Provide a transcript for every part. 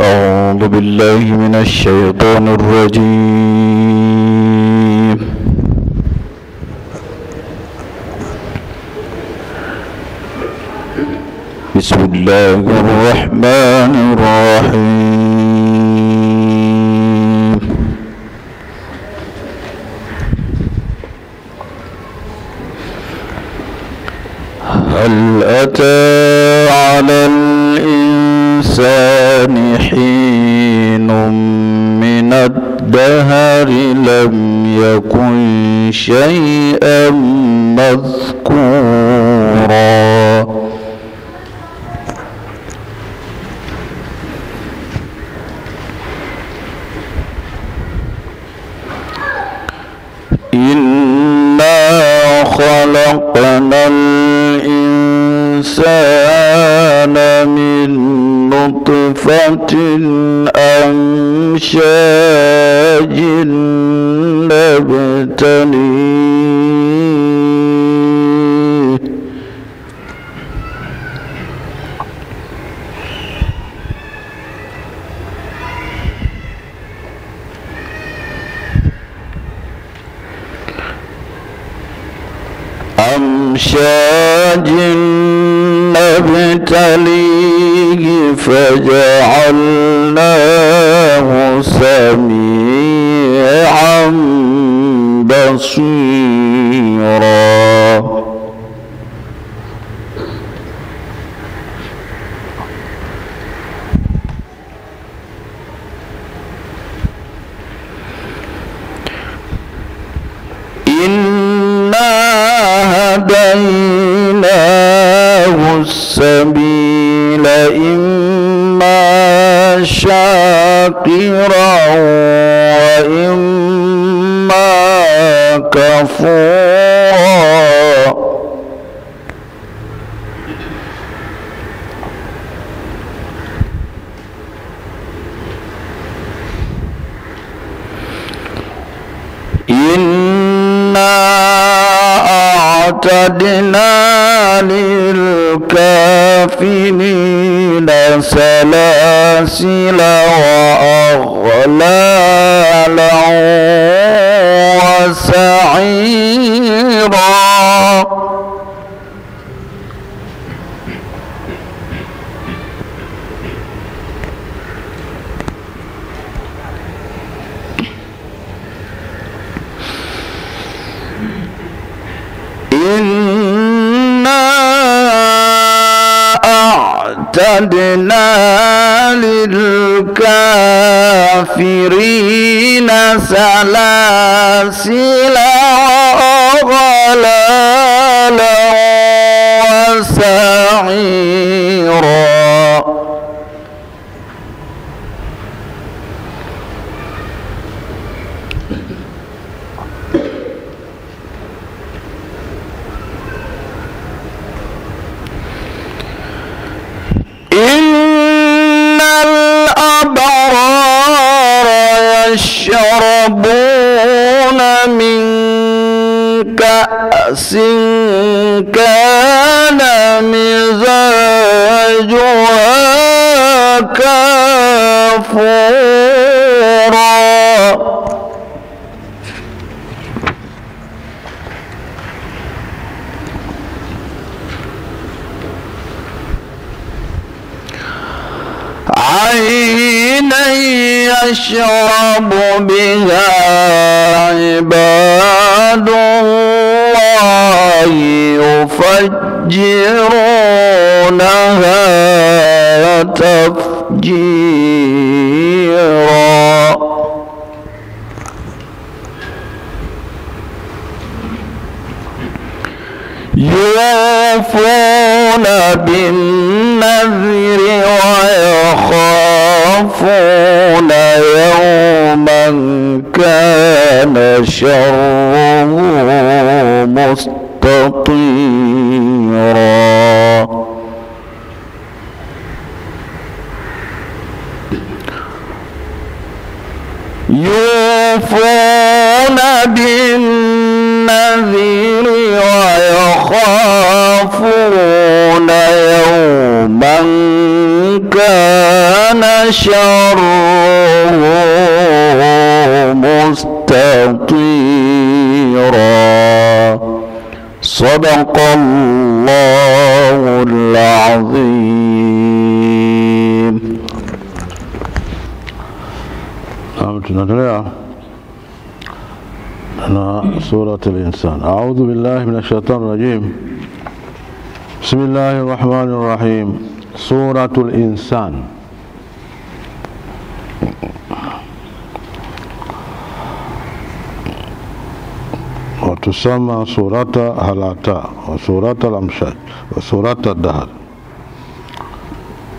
أعوذ بالله من الشيطان الرجيم. بسم الله الرحمن الرحيم. هل أتى على الإنسان حين من الدهر لم يكن شيئا مذكورا. إنا خلقنا الإنسان من نطفة أمشاج نبتليه أمشاج نبتليه فجعلناه سميعا بصيرا. إنا هديناه السبيل إما شاكرا وإما كفورا. إنا أعتدنا للكافرين سلاسل وأغلالا وسعيرا. إنا أعتدنا للكافرين سلاسل وأغلالا وسعيرا. إن الأبرار يشربون من كأس كان مزاجها كافورا. عينا يشرب بها عباد الله يفجرونها تفجيرا. يوفون بالنذر ويخافون يوما كان شره مستطيرا. يوفون بالنذر ويخافون يخافون يوما كان شره مستطيرا. صدق الله العظيم. Tunaendelea na سورة الإنسان. أعوذ بالله من الشيطان الرجيم. بسم الله الرحمن الرحيم. سورة الإنسان. وتسمى سورة هلاتا وسورة الأمشاج وسورة الدهر.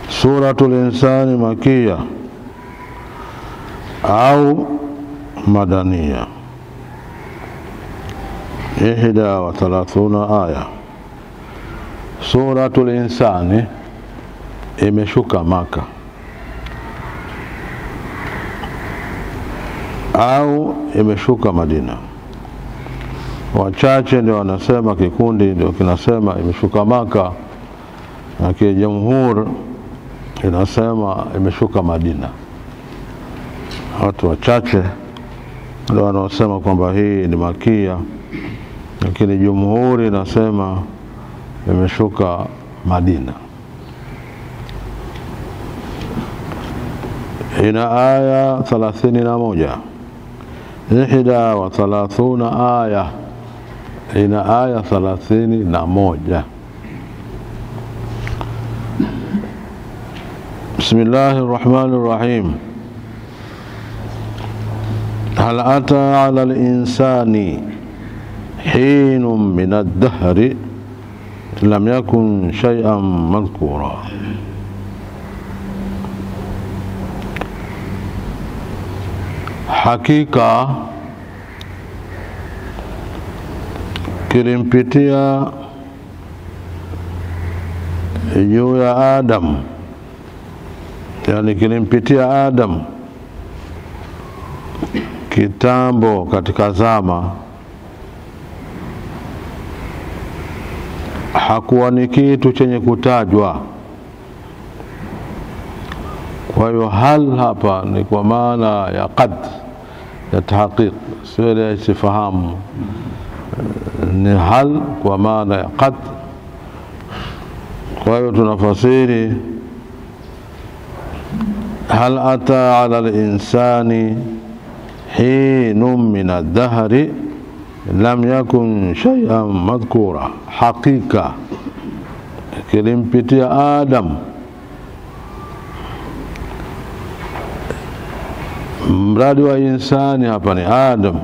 سورة الإنسان مكية أو مدنية، 31 آية. سورة الإنسان imeshuka Maka au imeshuka Madina. Wachache ndio wanasema, kikundi ndio kinasema imeshuka Maka, na kijumhur inasema imeshuka Madina. Watu wachache ndio wanaosema kwamba hii ni makia, lakini jumhuri inasema imeshuka Madina. Ina aya 31, 31 aya. Ina aya 31. Bismillahirrahmanirrahim. هل أتى على الإنسان حين من الدهر لم يكن شيئا مذكورا. Hakika kilimpitia juu ya Adam, yani kilimpitia Adam kitambo katika zama, hakuwa ni kitu chenye kutajwa. Kwa hiyo hal hapa ni kwa maana ya qad, ya tahqiq, sio ile isifahamu. Ni hal kwa maana ya qad. Kwa hiyo tunafasiri hal ata ala al-insani hinun min ad-dahri lam yakun shay'an madhkura. Hakika kilimpitia Adam, mradi wa insani hapa ni Adam,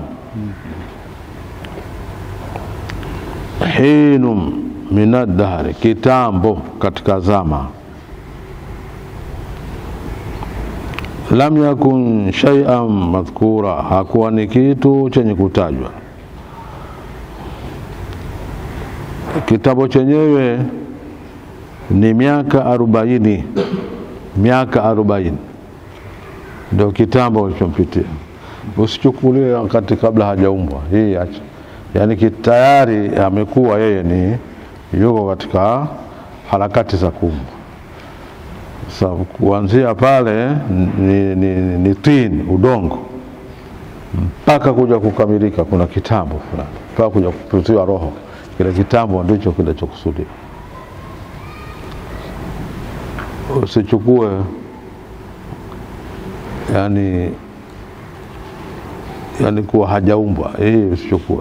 hinun min ad-dahri, kitambo katika zama, lam yakun shay'an madhkura, hakuwa ni kitu chenye kutajwa. Kitabu chenyewe ni miaka 40, miaka 40 ndio kitambo kilichompitia. Usichukulie wakati kabla hajaumbwa, hii acha, yani tayari amekuwa yeye ni yuko katika harakati za kuumbwa. Sasa kuanzia pale ni tin, udongo, mpaka kuja kukamilika kuna kitambo fulani, mpaka kuja kupitiwa roho. Kile kitambo ndicho kinachokusudiwa. Usichukue yani kuwa hajaumbwa, hii usichukue.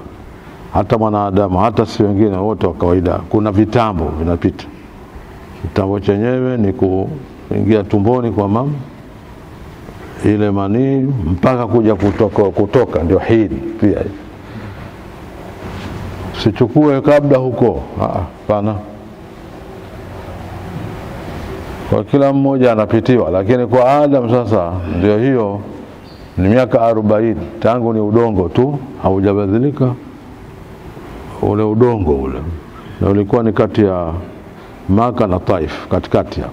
Hata mwanadamu, hata si wengine wote wa kawaida, kuna vitambo vinapita. Kitambo chenyewe ni kuingia tumboni kwa mama ile manii mpaka kuja kutoka ndio hili pia. Usichukue kabla huko, hapana. Kwa kila mmoja anapitiwa, lakini kwa Adam sasa ndio hiyo ni miaka 40 tangu ni udongo tu, haujabadilika ule udongo ule, na ulikuwa ni kati ya Maka na Taif, katikati hapo.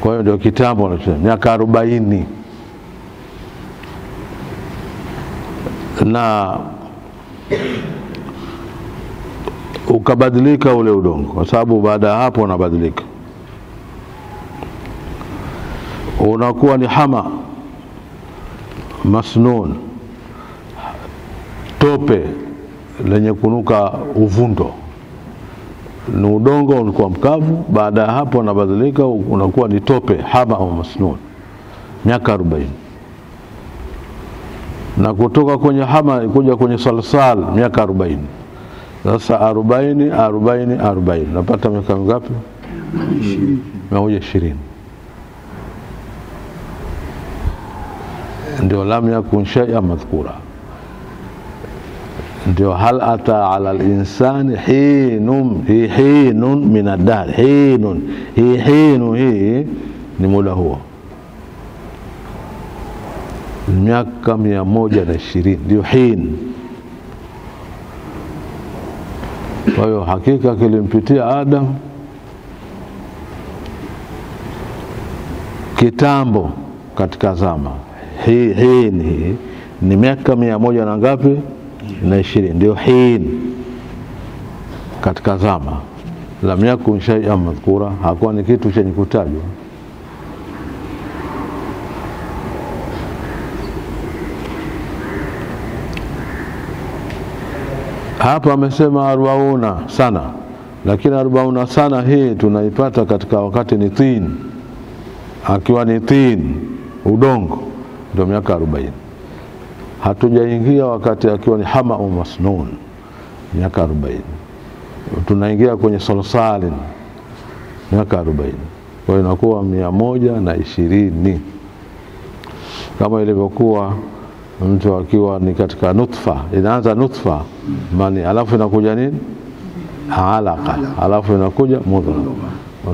Kwa hiyo ndio kitambo wanasema miaka 40. Na Ukabadilika ule udongo, kwa sababu baada ya hapo unabadilika, unakuwa ni hama masnun, tope lenye kunuka uvundo. Ni udongo ulikuwa mkavu, baada ya hapo unabadilika unakuwa ni tope, hama au masnun, miaka 40. Na kutoka kwenye hama kuja kwenye salsal miaka 40. Sasa 40 40 40 napata miaka ngapi? 120. Ndio lam yakun shay'an madhkura, ndio hal ata ala al-insani hinun, hi hinun min ad-dahr, hinun hi hinu, hii ni muda huo miaka 120 ndio hin. Kwa hiyo hakika kilimpitia Adam kitambo katika zama hii, hin hii ni miaka 100 na ngapi? Na 20, ndio hin katika zama. Lam yakun shay'an madhkura, hakuwa ni kitu chenye kutajwa. Hapa amesema 40 sana, lakini 40 sana hii tunaipata katika wakati ni tin, akiwa ni tin udongo, ndio miaka 40. Hatujaingia wakati akiwa ni hama au masnun miaka 40. Tunaingia kwenye salsalin miaka 40. Kwa hiyo inakuwa 120, kama ilivyokuwa mtu akiwa ni katika nutfa, inaanza nutfa mani, alafu inakuja nini? Alaka, alafu inakuja mudgha.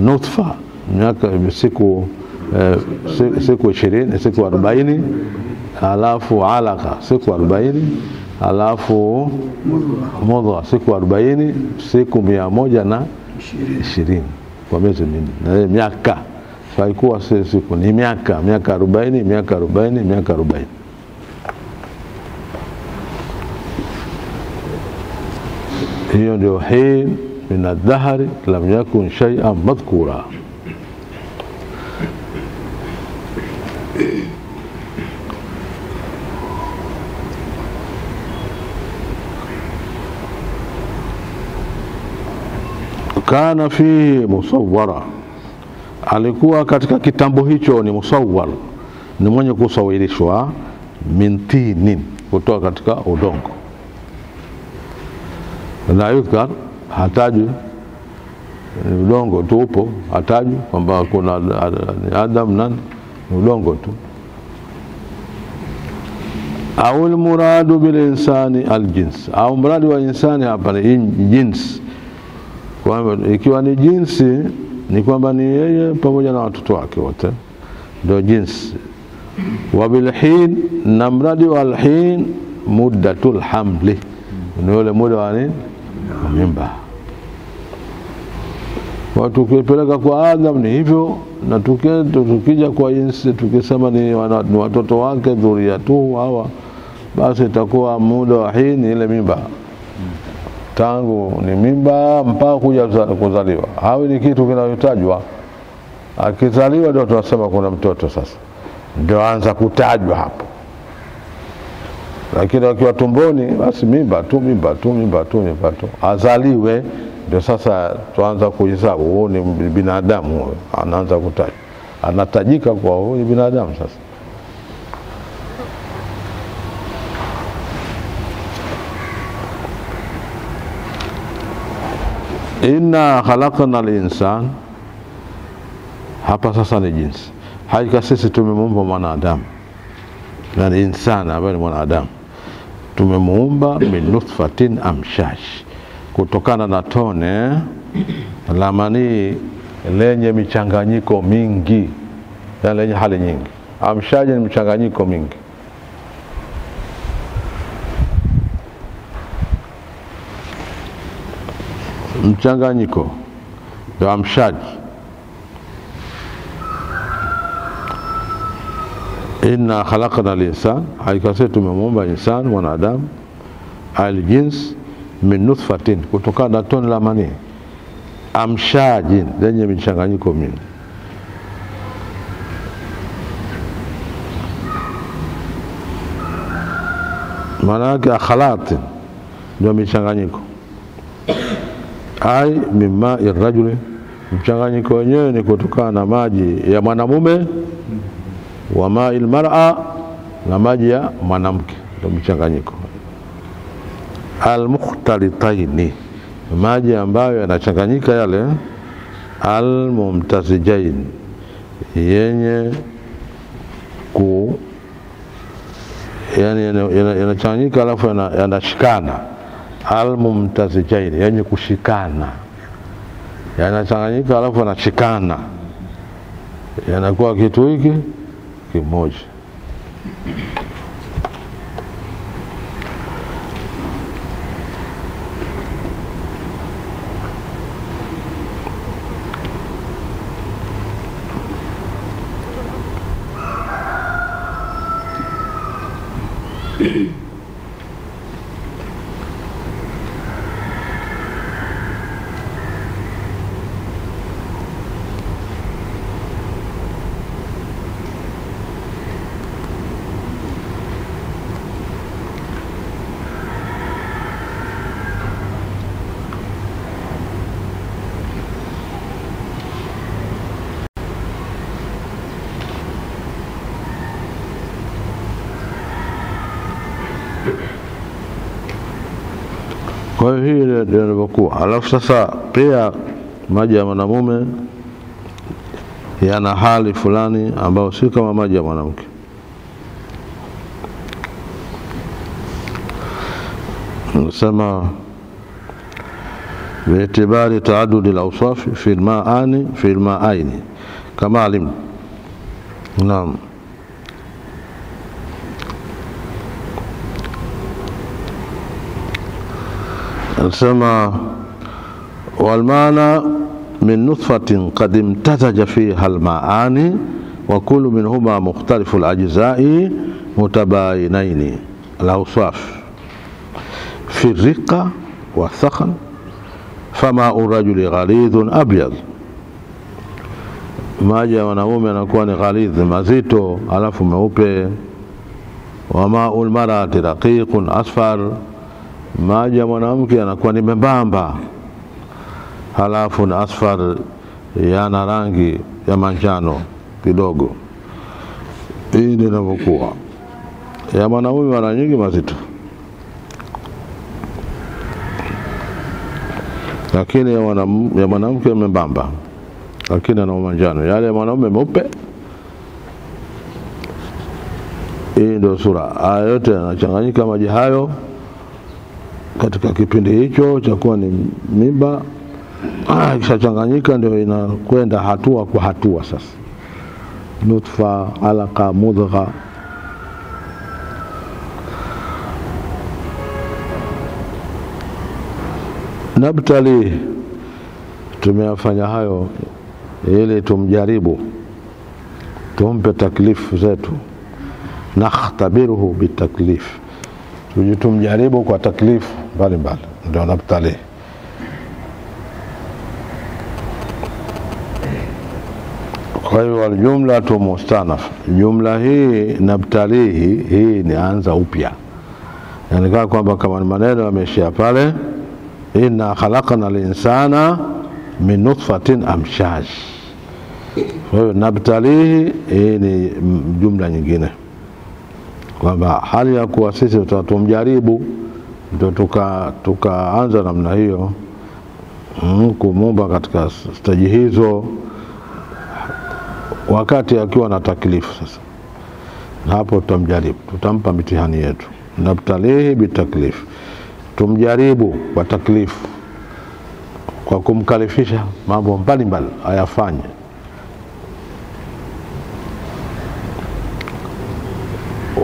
Nutfa miaka siku siku 20, siku 40, alafu alaka siku 40, alafu mudgha siku 40, siku 120 kwa miezi minne. Na miaka haikuwa siku, ni miaka, miaka 40, miaka 40, miaka 40. Hiyo ndio hin min ad-dahri lam yakun shay'an madhkura. Kana fihi musawwara, alikuwa katika kitambo hicho ni musawwar, ni mwenye kusawirishwa, min tinin, kutoka katika udongo. La yudhkar, hatajwi, udongo tu upo, hatajwi kwamba kuna Adam nani, udongo tu. Au almuradu bil insani aljins, au mradi wa insani hapa ni jins. Kwamba ikiwa ni jinsi ni kwamba ni yeye pamoja na watoto wake wote ndio jinsi. Wa bilhin, na mradi wa alhin muddatul hamli, ni ule muda wa nini? Mimba. Watu tukipeleka kwa Adam ni hivyo, na tukija kwa insi tukisema ni watoto wake dhuria tu hawa, basi itakuwa muda wa hin ile mimba, tangu ni mimba mpaka kuja kuzaliwa. Hawi ni kitu kinachotajwa. Akizaliwa ndio tunasema kuna mtoto sasa, ndio anza kutajwa hapo. Lakini akiwa tumboni basi mimba tu, mimba tu, mimba tu, mimba tu, azaliwe ndio sasa tuanza kuhesabu huyu ni binadamu, huyu anaanza kutajwa, anatajika kwa huyu ni binadamu sasa. Inna khalaqna al-insan, hapa sasa ni jinsi. Hakika sisi tumemuumba mwanadamu, na insana ambaye ni mwanadamu tumemuumba min nutfatin amshaj, kutokana na tone la manii lenye michanganyiko mingi, na lenye hali nyingi. Amshaj ni mchanganyiko mingi. Mchanganyiko ndio amshaj. Inna khalaqna al-insan, hakika sisi tumemuumba insan mwanadamu, Aljins min nutfatin, kutokana na tone la manii, amshajin, lenye michanganyiko mingi. Maana yake akhlati ndio michanganyiko. Ai mimma irrajuli, mchanganyiko wenyewe ni kutokana na maji ya mwanamume, wa ma'il mar'a, na maji ya mwanamke, ndio mchanganyiko. Al-mukhtalitaini, maji ambayo yanachanganyika yale, al-mumtazijain, yenye ku yani yanachanganyika alafu yanashikana. Al-mumtazijain, yenye kushikana, yanachanganyika alafu yanashikana, yanakuwa kitu hiki kimoja. Kwa hiyo hii ndio ilivyokuwa. Alafu sasa pia maji ya mwanamume yana hali fulani ambayo si kama maji ya mwanamke. Nasema bi'tibari ta'addud al-awsaf fi al-ma'ani fi al-ma'aini kama alim. Naam. Nasema walmaana min nutfatin qad imtazaja fiha almaani wa kullu minhuma mukhtalifu alajza'i mutabayinaini alawsaf fi riqa wa thakhan fama urajuli ghalidhun abyad, maji ya wanaume yanakuwa ni ghalidh, mazito alafu meupe. Wa ma'ul marati raqiqun asfar, maji ya mwanamke yanakuwa ni membamba halafu na asfar, yana rangi ya manjano kidogo. Hii ndio inavyokuwa ya mwanaume, mara nyingi mazito, lakini ya mwanamke membamba, lakini ana manjano. Yale ya mwanaume meupe. Hii ndio sura. Haya yote yanachanganyika maji hayo katika kipindi hicho cha kuwa ni mimba. Ikishachanganyika ndio inakwenda hatua kwa hatua sasa, nutfa, alaka, mudgha. Nabtali, tumeyafanya hayo ili tumjaribu, tumpe taklifu zetu. Nakhtabiruhu bitaklif, tumjaribu kwa taklifu mbalimbali, ndio nabtali. Kwa hiyo aljumla tu mustanaf, jumla hii nabtalihi, hii ni anza upya, yani kama kwamba kama maneno yameishia pale, inna khalaqna al-insana min nutfatin amshaj. Kwa hiyo nabtalihi hii ni jumla nyingine, kwamba hali ya kuwa sisi tutamjaribu, ndio tukaanza namna hiyo kumumba katika staji hizo wakati akiwa na taklifu. Sasa hapo tutamjaribu, tutampa mitihani yetu. Nabtalihi bitaklif, tumjaribu kwa taklifu, kwa kumkalifisha mambo mbalimbali ayafanye.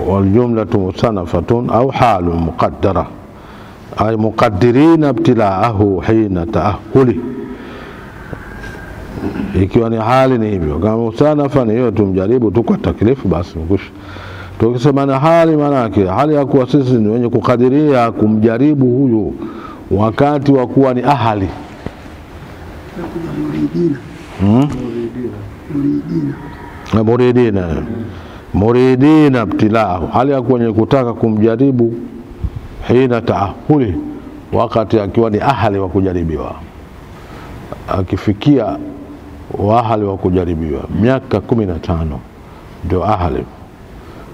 Waljumlatu musanafatun au halun muqaddara, ay muqaddirina ibtilaahu hina taahuli. Ikiwa ni hali ni hivyo, kama musanafa ni hiyo, tumjaribu tu kwa taklifu basi mkusha. Tukisema na hali, manake hali ya kuwa sisi ni wenye kukadiria kumjaribu huyu wakati wa kuwa ni ahali. Muridina. Muridina ibtilahu, hali ya kuwa wenye kutaka kumjaribu hina taahuli, wakati akiwa ni ahali wa kujaribiwa. Akifikia ahali wa kujaribiwa miaka 15 ndio ahali.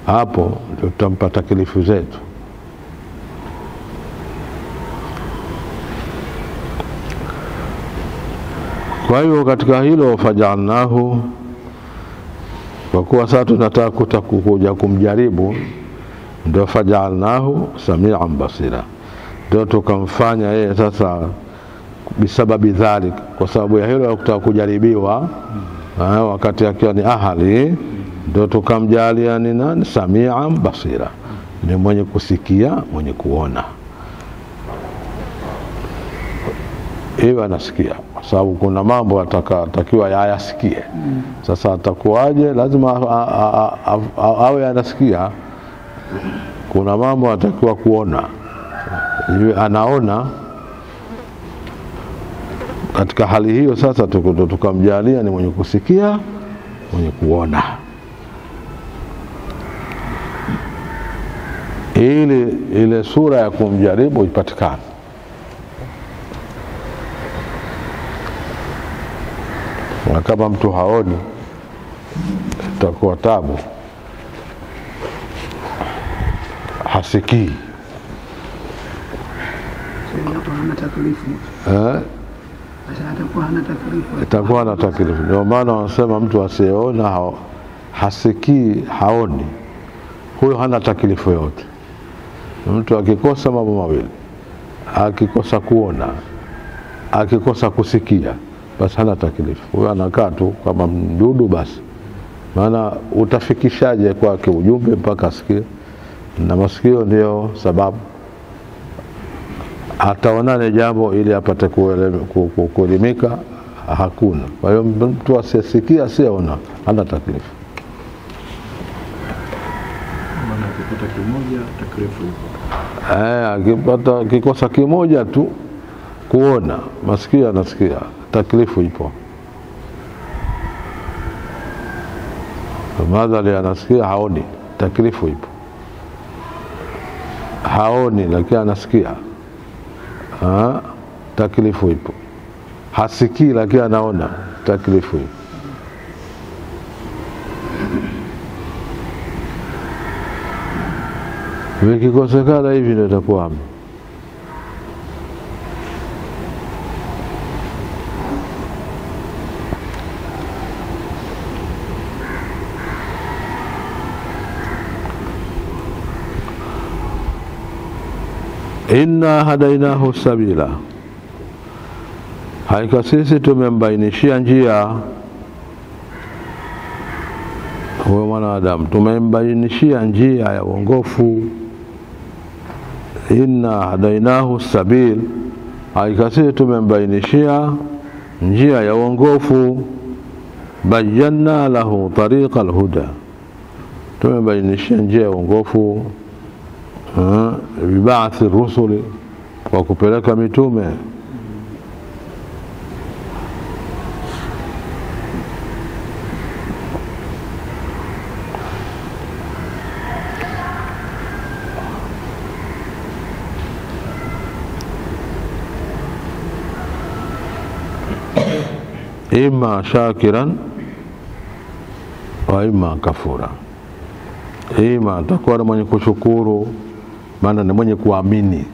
Hapo ndio tutampa taklifu zetu. Kwa hiyo katika hilo fajalnahu, kwa kuwa sasa tunataka kuja kumjaribu, ndio fajalnahu samian basira, ndio tukamfanya yeye sasa bisababi dhalik, kwa sababu ya hilo ya kutaka kujaribiwa wakati akiwa ni ahali, ndio tukamjalia ni nani? Samian basira, ni mwenye kusikia, mwenye kuona. Iwe anasikia, kwa sababu kuna mambo atakiwa yayasikie. Sasa atakuwaje? Lazima awe anasikia. Kuna mambo atakiwa kuona, iwe anaona. Katika hali hiyo sasa tukamjalia ni mwenye kusikia, mwenye kuona, ili ile sura ya kumjaribu ipatikane. Na kama mtu haoni itakuwa tabu, hasikii, itakuwa na taklifu. Ndio maana wanasema mtu asiyeona, hasikii, haoni, huyo hana taklifu yote. Mtu akikosa mambo mawili, akikosa kuona, akikosa kusikia, basi hana taklifu. Huyo anakaa tu kama mdudu basi. Maana utafikishaje kwake ujumbe mpaka asikie? Na masikio ndio sababu. Ataonane jambo ili apate kuelimika, hakuna. Kwa hiyo mtu asiyesikia, asiyeona, hana taklifu. Maana akipata kimoja taklifu ipo. Akipata kikosa kimoja tu, kuona, masikio anasikia, taklifu ipo. Madhali anasikia haoni, taklifu ipo. Haoni lakini anasikia, taklifu ipo. Hasikii lakini anaona, taklifu ipo. Vikikosekana hivi ndio itakuwa hamna. Inna hadainahu sabila, hakika sisi tumembainishia njia huyo mwanadamu, tumembainishia njia ya uongofu. Inna hadainahu sabil, hakika sisi tumembainishia njia ya uongofu. Bayyana lahu tariqa alhuda, tumembainishia njia ya uongofu bibaathi rusuli, kwa kupeleka mitume. Ima shakiran wa ima kafura, ima atakuwa ni mwenye kushukuru, maana ni mwenye kuamini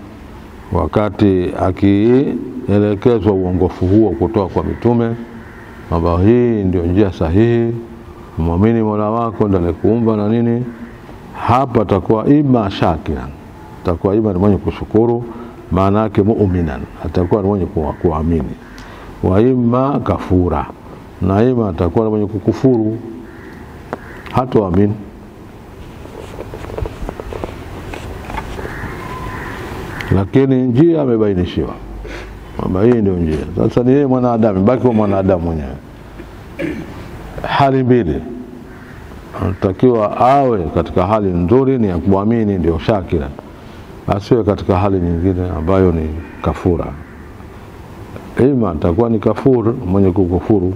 wakati akielekezwa uongofu huo kutoka kwa mitume, kwamba hii ndio njia sahihi, muamini Mola wako ndiye alikuumba na nini. Hapa atakuwa ima shakiran, atakuwa ima ni mwenye kushukuru, maana yake mu'minan, atakuwa ni mwenye kuamini. Wa ima kafura, na ima atakuwa ni mwenye kukufuru, hatoamini. Lakini njia amebainishiwa kwamba hii ndio njia. Sasa ni yeye mwanadamu, baki kwa mwanadamu mwenyewe. Hali mbili, Anatakiwa awe katika hali nzuri, ni ya kuamini, ndio shakira, asiwe katika hali nyingine ambayo ni kafura. Ima atakuwa ni kafur, mwenye kukufuru.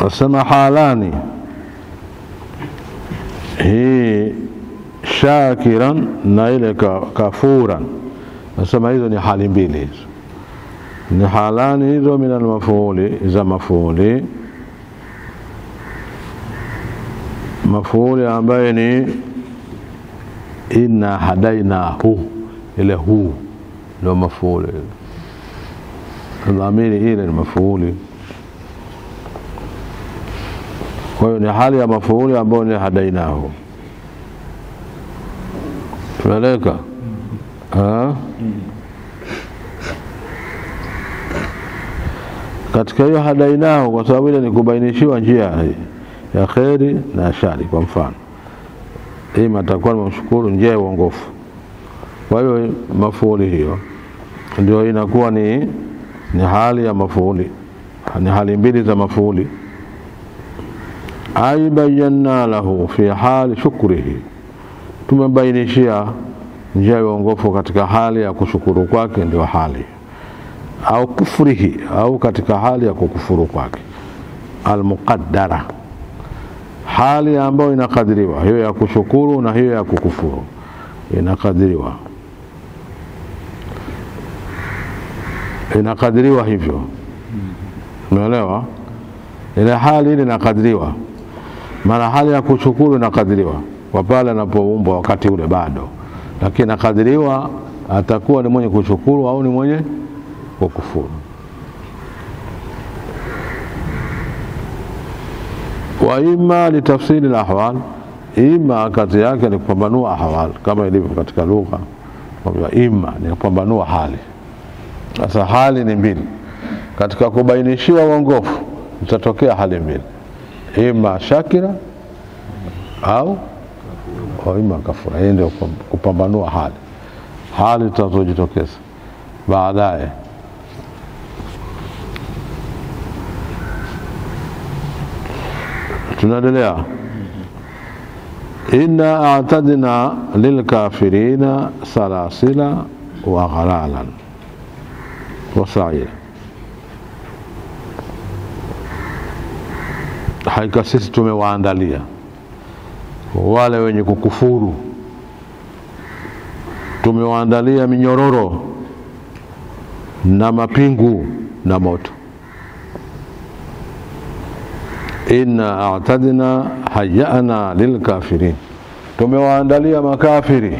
Asema halani hii shakiran na ile kafuran, nasema hizo ni hali mbili, hizo ni halani hizo min almafuuli, za mafuuli, mafuuli ambaye ni inna hadainahu, ile hu ndio mafuuli, dhamiri ile ni mafuuli. Kwa hiyo ni hali ya mafuuli ambayo ni hadainahu. Tunaeleka? Katika hiyo hadainahu, kwa sababu ile ni kubainishiwa njia ya kheri na shari. Kwa mfano, ima atakuwa mshukuru, njia ya uongofu. Kwa hiyo mafuuli hiyo ndio inakuwa ni hali ya mafuuli, ni hali mbili za mafuuli. Ay bayyana lahu fi hali shukrihi, tumebainishia njia ya uongofu katika hali ya kushukuru kwake, ndio hali, au kufrihi, au katika hali ya kukufuru kwake. Almuqaddara, hali ambayo inakadiriwa, hiyo ya kushukuru na hiyo ya kukufuru inakadiriwa, inakadiriwa hivyo. Umeelewa? Ile hali ile inakadiriwa, maana hali ya kushukuru inakadiriwa kwa pale anapoumbwa wakati ule bado, lakini inakadiriwa atakuwa ni mwenye kushukuru au ni mwenye kukufuru. Wa imma litafsiri al-ahwal, imma kazi yake ni kupambanua ahwal kama ilivyo katika lugha, kwamba imma ni kupambanua hali. Sasa hali ni mbili katika kubainishiwa uongofu, itatokea hali mbili, ima shakira au ima kafura. Hii ndio kupambanua hali, hali zitazojitokeza baadaye. Tunaendelea. Inna a'tadna lilkafirina salasila wa ghalalan wa sa'ira, hakika sisi tumewaandalia wale wenye kukufuru, tumewaandalia minyororo na mapingu na moto. Inna a'tadna hayyana lilkafirin, tumewaandalia makafiri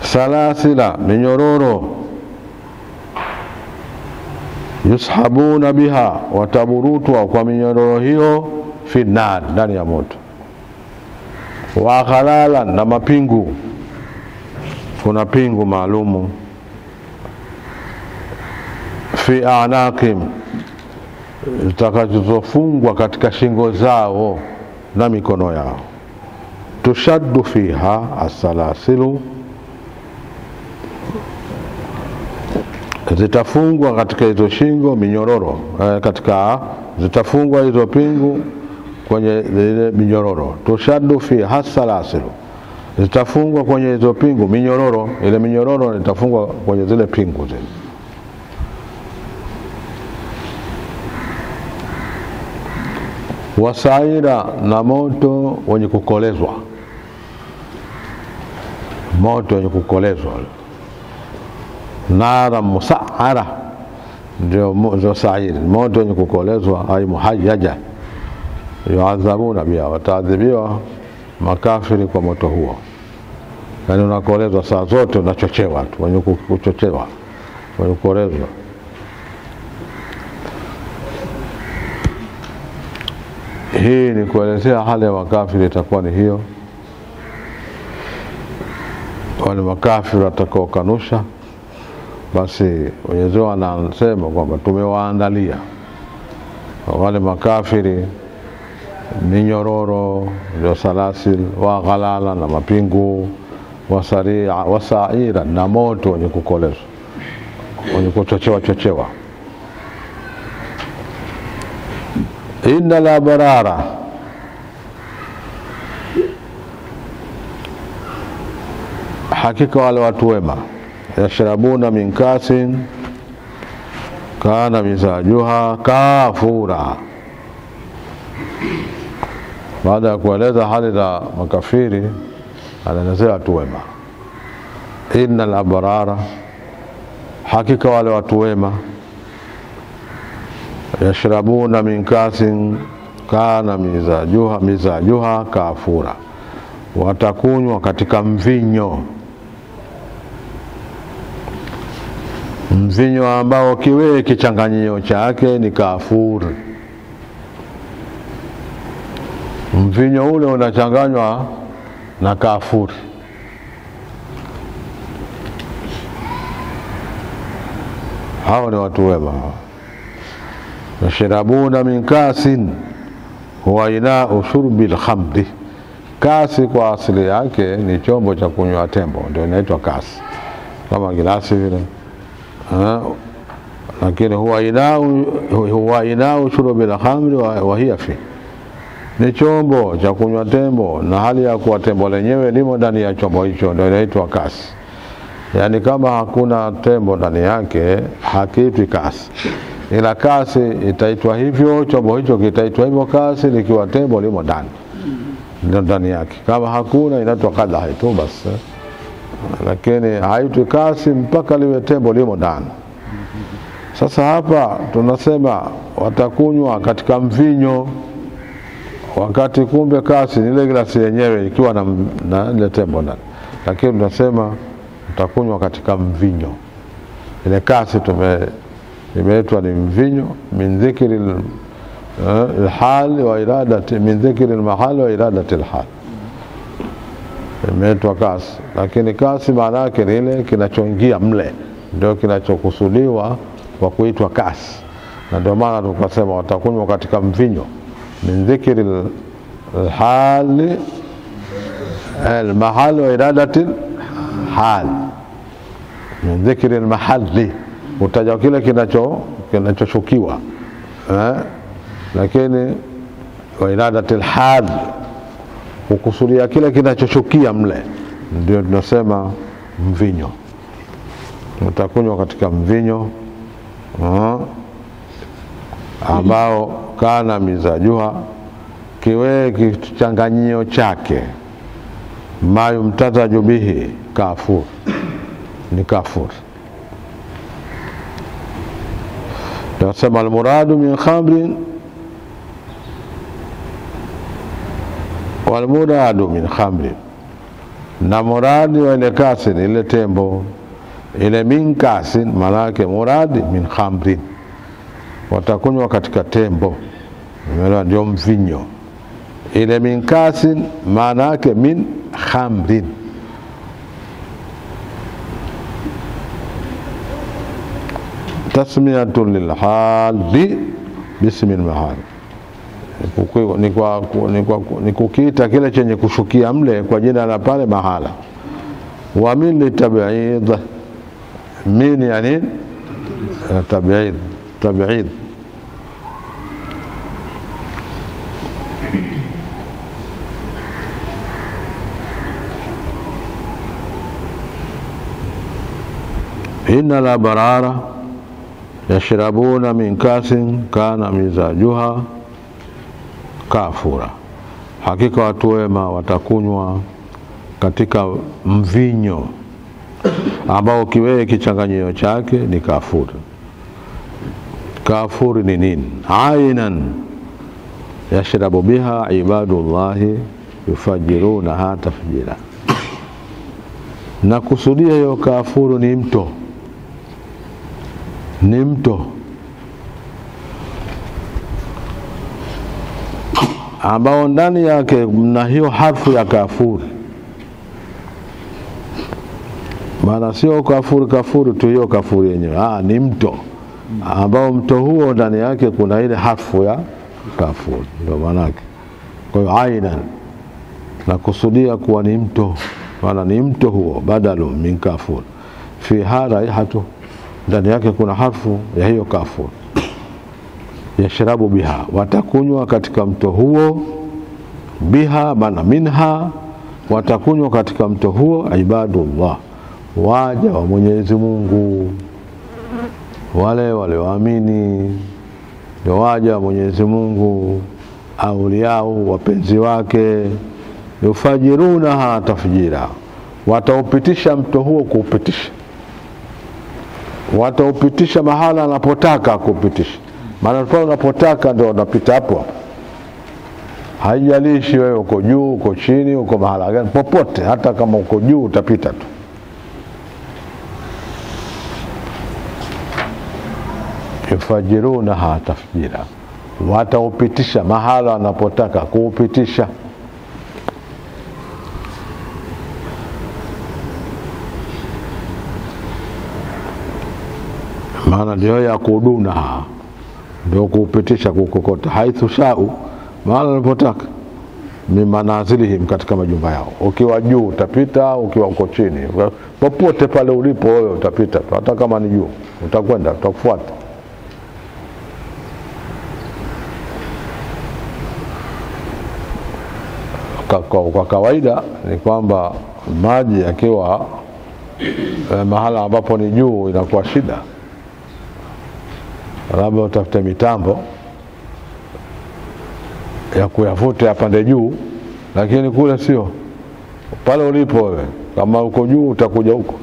salasila, minyororo, yushabuna biha, wataburutwa kwa minyororo hiyo, fi nar, ndani ya moto, wa ghalalan, na mapingu. Kuna pingu maalumu, fi anaqim, zitakazofungwa katika shingo zao na mikono yao, tushaddu fiha asalasilu, zitafungwa katika hizo shingo minyororo, katika zitafungwa hizo pingu kwenye ile minyororo, tushaddu fiha asalasilu, zitafungwa kwenye hizo pingu minyororo, ile minyororo itafungwa kwenye zile pingu zile. Wasaira, na moto wenye kukolezwa, moto wenye kukolezwa, nara musaara, ndio sairi, moto wenye kukolezwa, ay muhayyaja, yuadhabuna biha, wataadhibiwa makafiri kwa moto huo. Yani unakolezwa saa zote, unachochewa tu, wenye kuchochewa, wenye kukolezwa. Hii ni kuelezea hali ya makafiri itakuwa ni hiyo. Wale makafiri watakaokanusha, basi Mwenyezi Mungu anasema kwamba tumewaandalia wale makafiri minyororo, ndio salasil, wa ghalala na mapingu, wasaria wasaira na moto wenye kukolezwa, wenye kuchochewa chochewa. Inna la barara, hakika wale watu wema, yashrabuna min kasin kana mizajuha kafura. Baada ya kueleza hali za makafiri, anaelezea watu wema. Innal abrara, hakika wale watu wema, yashrabuna min kasin kana mizajuha kafura, watakunywa katika mvinyo, mvinyo ambao kiwe kichanganyio chake ni kafuri. Mvinyo ule unachanganywa na kafuri. Hao ni watu wema. Yashrabuna min kasin huwa ina'u shurbil khamri. Kasi kwa asili yake ni chombo cha kunywa tembo, ndio inaitwa kasi, kama gilasi vile. Lakini huwa ina'u shurbil khamri wa hiya fi, ni chombo cha kunywa tembo na hali ya kuwa tembo lenyewe limo ndani ya chombo hicho, ndio inaitwa kasi. Yani kama hakuna tembo ndani yake hakiitwi kasi, ila kasi itaitwa hivyo, chombo hicho kitaitwa hivyo kasi likiwa tembo limo ndani, ndio ndani yake. Kama hakuna inaitwa kadha tu basi, lakini haitwi kasi mpaka liwe tembo limo ndani. Sasa hapa tunasema watakunywa katika mvinyo, wakati kumbe kasi ni ile glasi yenyewe ikiwa na ile tembo ndani, lakini tunasema utakunywa katika mvinyo. Ile kasi imeitwa ni mvinyo, min dhikri al-hal wa iradati, min dhikri al-mahal wa iradati al-hal, imeitwa kasi. Lakini kasi maana yake ni ile kinachoingia mle, ndio kinachokusudiwa kwa kuitwa kasi, na ndio maana tukasema watakunywa katika mvinyo, min dhikri al-hal al-mahal wa iradati al-hal, min dhikri al-mahalli, utaja kile kinachoshukiwa, lakini wa iradatil hal, kukusudia kile kinachoshukia mle, ndio tunasema mvinyo. Utakunywa katika mvinyo ambao kana mizajuha, kiwe kichanganyio chake mayumtazaju bihi kafur, ni kafur. Tunasema almuradu min khamrin walmuradu min khamrin, na muradi wa ile kasin, ile tembo ile, min kasin maana yake muradi min khamrin, watakunywa katika tembo, umeelewa? Ndio mvinyo. Ile min kasin maana yake min khamrin. Tasmiyatun lilhali bismi almahal, ni kukiita kile chenye kushukia mle kwa jina la pale mahala. Wa min litab'id, min yani tab'id, tab'id. Inna la barara yashrabuna min kasin kana mizajuha kafura, hakika watu wema watakunywa katika mvinyo ambao kiwewe kichanganyio chake ni kafuri. Kafuri ni nini? Ainan yashrabu biha ibadullahi yufajirunaha tafjira. Na kusudia hiyo kafuru ni mto, ni mto ambao ndani yake mna hiyo harfu ya kafuri. Maana sio kafuri kafuri tu, hiyo kafuri yenyewe, ni mto ambao mto huo ndani yake kuna ile harfu ya kafuri, ndio maana yake. Kwa hiyo ainan nakusudia kuwa ni mto, maana ni mto huo, badalu min kafur, fiha raihatu, ndani yake kuna harfu ya hiyo kafur. Yashrabu biha, watakunywa katika mto huo, biha maana minha, watakunywa katika mto huo ibadullah, waja wa Mwenyezi Mungu, wale walioamini ndio waja wa Mwenyezi Mungu, auliao, wapenzi wake. Yufajirunaha tafjira, wataupitisha mto huo kuupitisha, wataupitisha mahala anapotaka kupitisha. Maana pale unapotaka ndio unapita hapo hapo, haijalishi wewe uko juu uko chini uko mahala gani, popote, hata kama uko juu utapita tu. Yufajirunaha tafjira, wataupitisha mahala anapotaka kuupitisha. Maana ndio ya kudunaha, ndio kuupitisha, kukokota, haithu shau, mahala anapotaka, ni manazilihim, katika majumba yao. Ukiwa juu utapita, ukiwa uko chini, popote pale ulipo wewe utapita, hata kama ni juu utakwenda, utakufuata. Kwa kawaida ni kwamba maji yakiwa mahala ambapo ni juu inakuwa shida, labda utafute mitambo ya kuyavuta yapande juu, lakini kule sio pale ulipo wewe. Kama uko juu utakuja huko,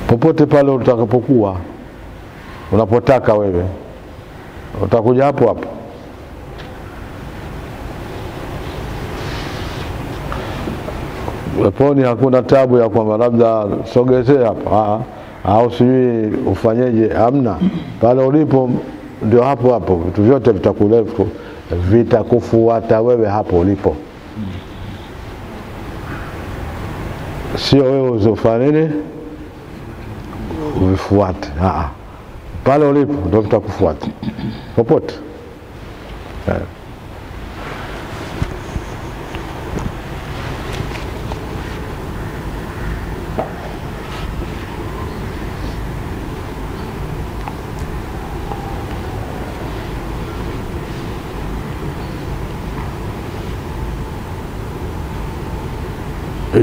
popote pale utakapokuwa, unapotaka wewe utakuja hapo hapo. Peponi hakuna tabu ya kwamba labda sogezee hapa au sijui ufanyeje, hamna. Pale ulipo ndio hapo hapo, vitu vyote vitakufuata wewe hapo ulipo, sio wewe usifanye nini uvifuate. Pale ulipo ndio vitakufuata popote.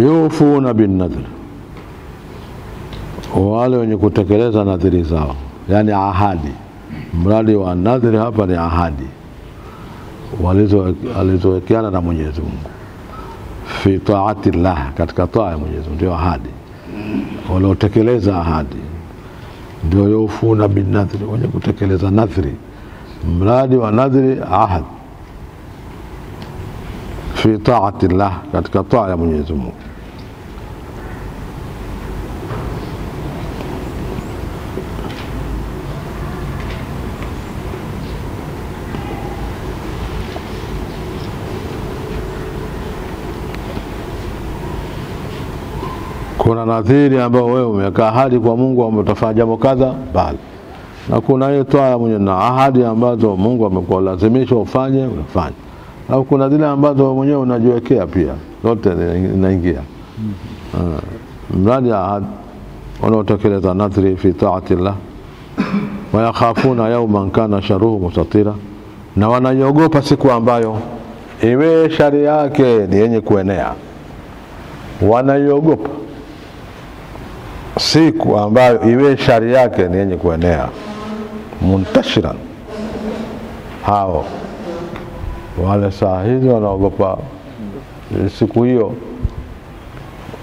Yufuna bin nadhr, wale wenye kutekeleza nadhiri zao, yani ahadi. Mradi wa nadhiri hapa ni ahadi walizowekeana na Mwenyezi Mungu, fi taati llah, katika taa ya Mwenyezi Mungu, ndio ahadi waliotekeleza ahadi, ndio yufuna bin nadhri, wenye kutekeleza nadhiri. Mradi wa nadhiri ahad, fi taati llah, katika taa ya Mwenyezi Mungu. Kuna nadhiri ambayo wewe umeweka ahadi kwa Mungu kwamba utafanya jambo kadha, bali na kuna hiyo toa mwenyewe na ahadi ambazo Mungu amekulazimisha ufanye, unafanya. Au kuna zile ambazo wewe mwenyewe unajiwekea pia, zote inaingia. Mradi ahadi wanaotekeleza nadhiri fi ta'atillah, wa yakhafuna yawman kana sharuhu mustatira, na wanaiogopa siku ambayo iwe shari yake ni yenye kuenea. Wanaiogopa siku ambayo iwe shari yake ni yenye kuenea, muntashiran. Hao wale saa hizi wanaogopa siku hiyo.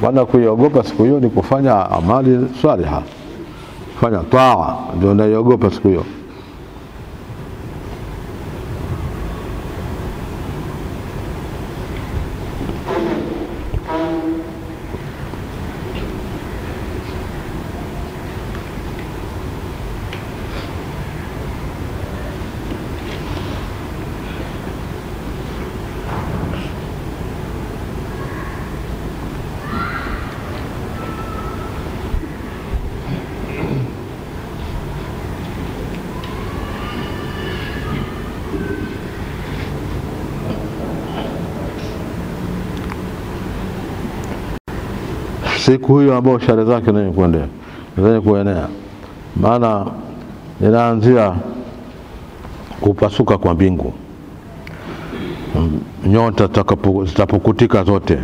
Maana kuiogopa siku hiyo ni kufanya amali swaliha, kufanya taa, ndio wanaiogopa siku hiyo. Siku hiyo ambayo shari zake ni kuendelea, zenye kuenea, maana inaanzia kupasuka kwa mbingu, nyota zitapukutika zote,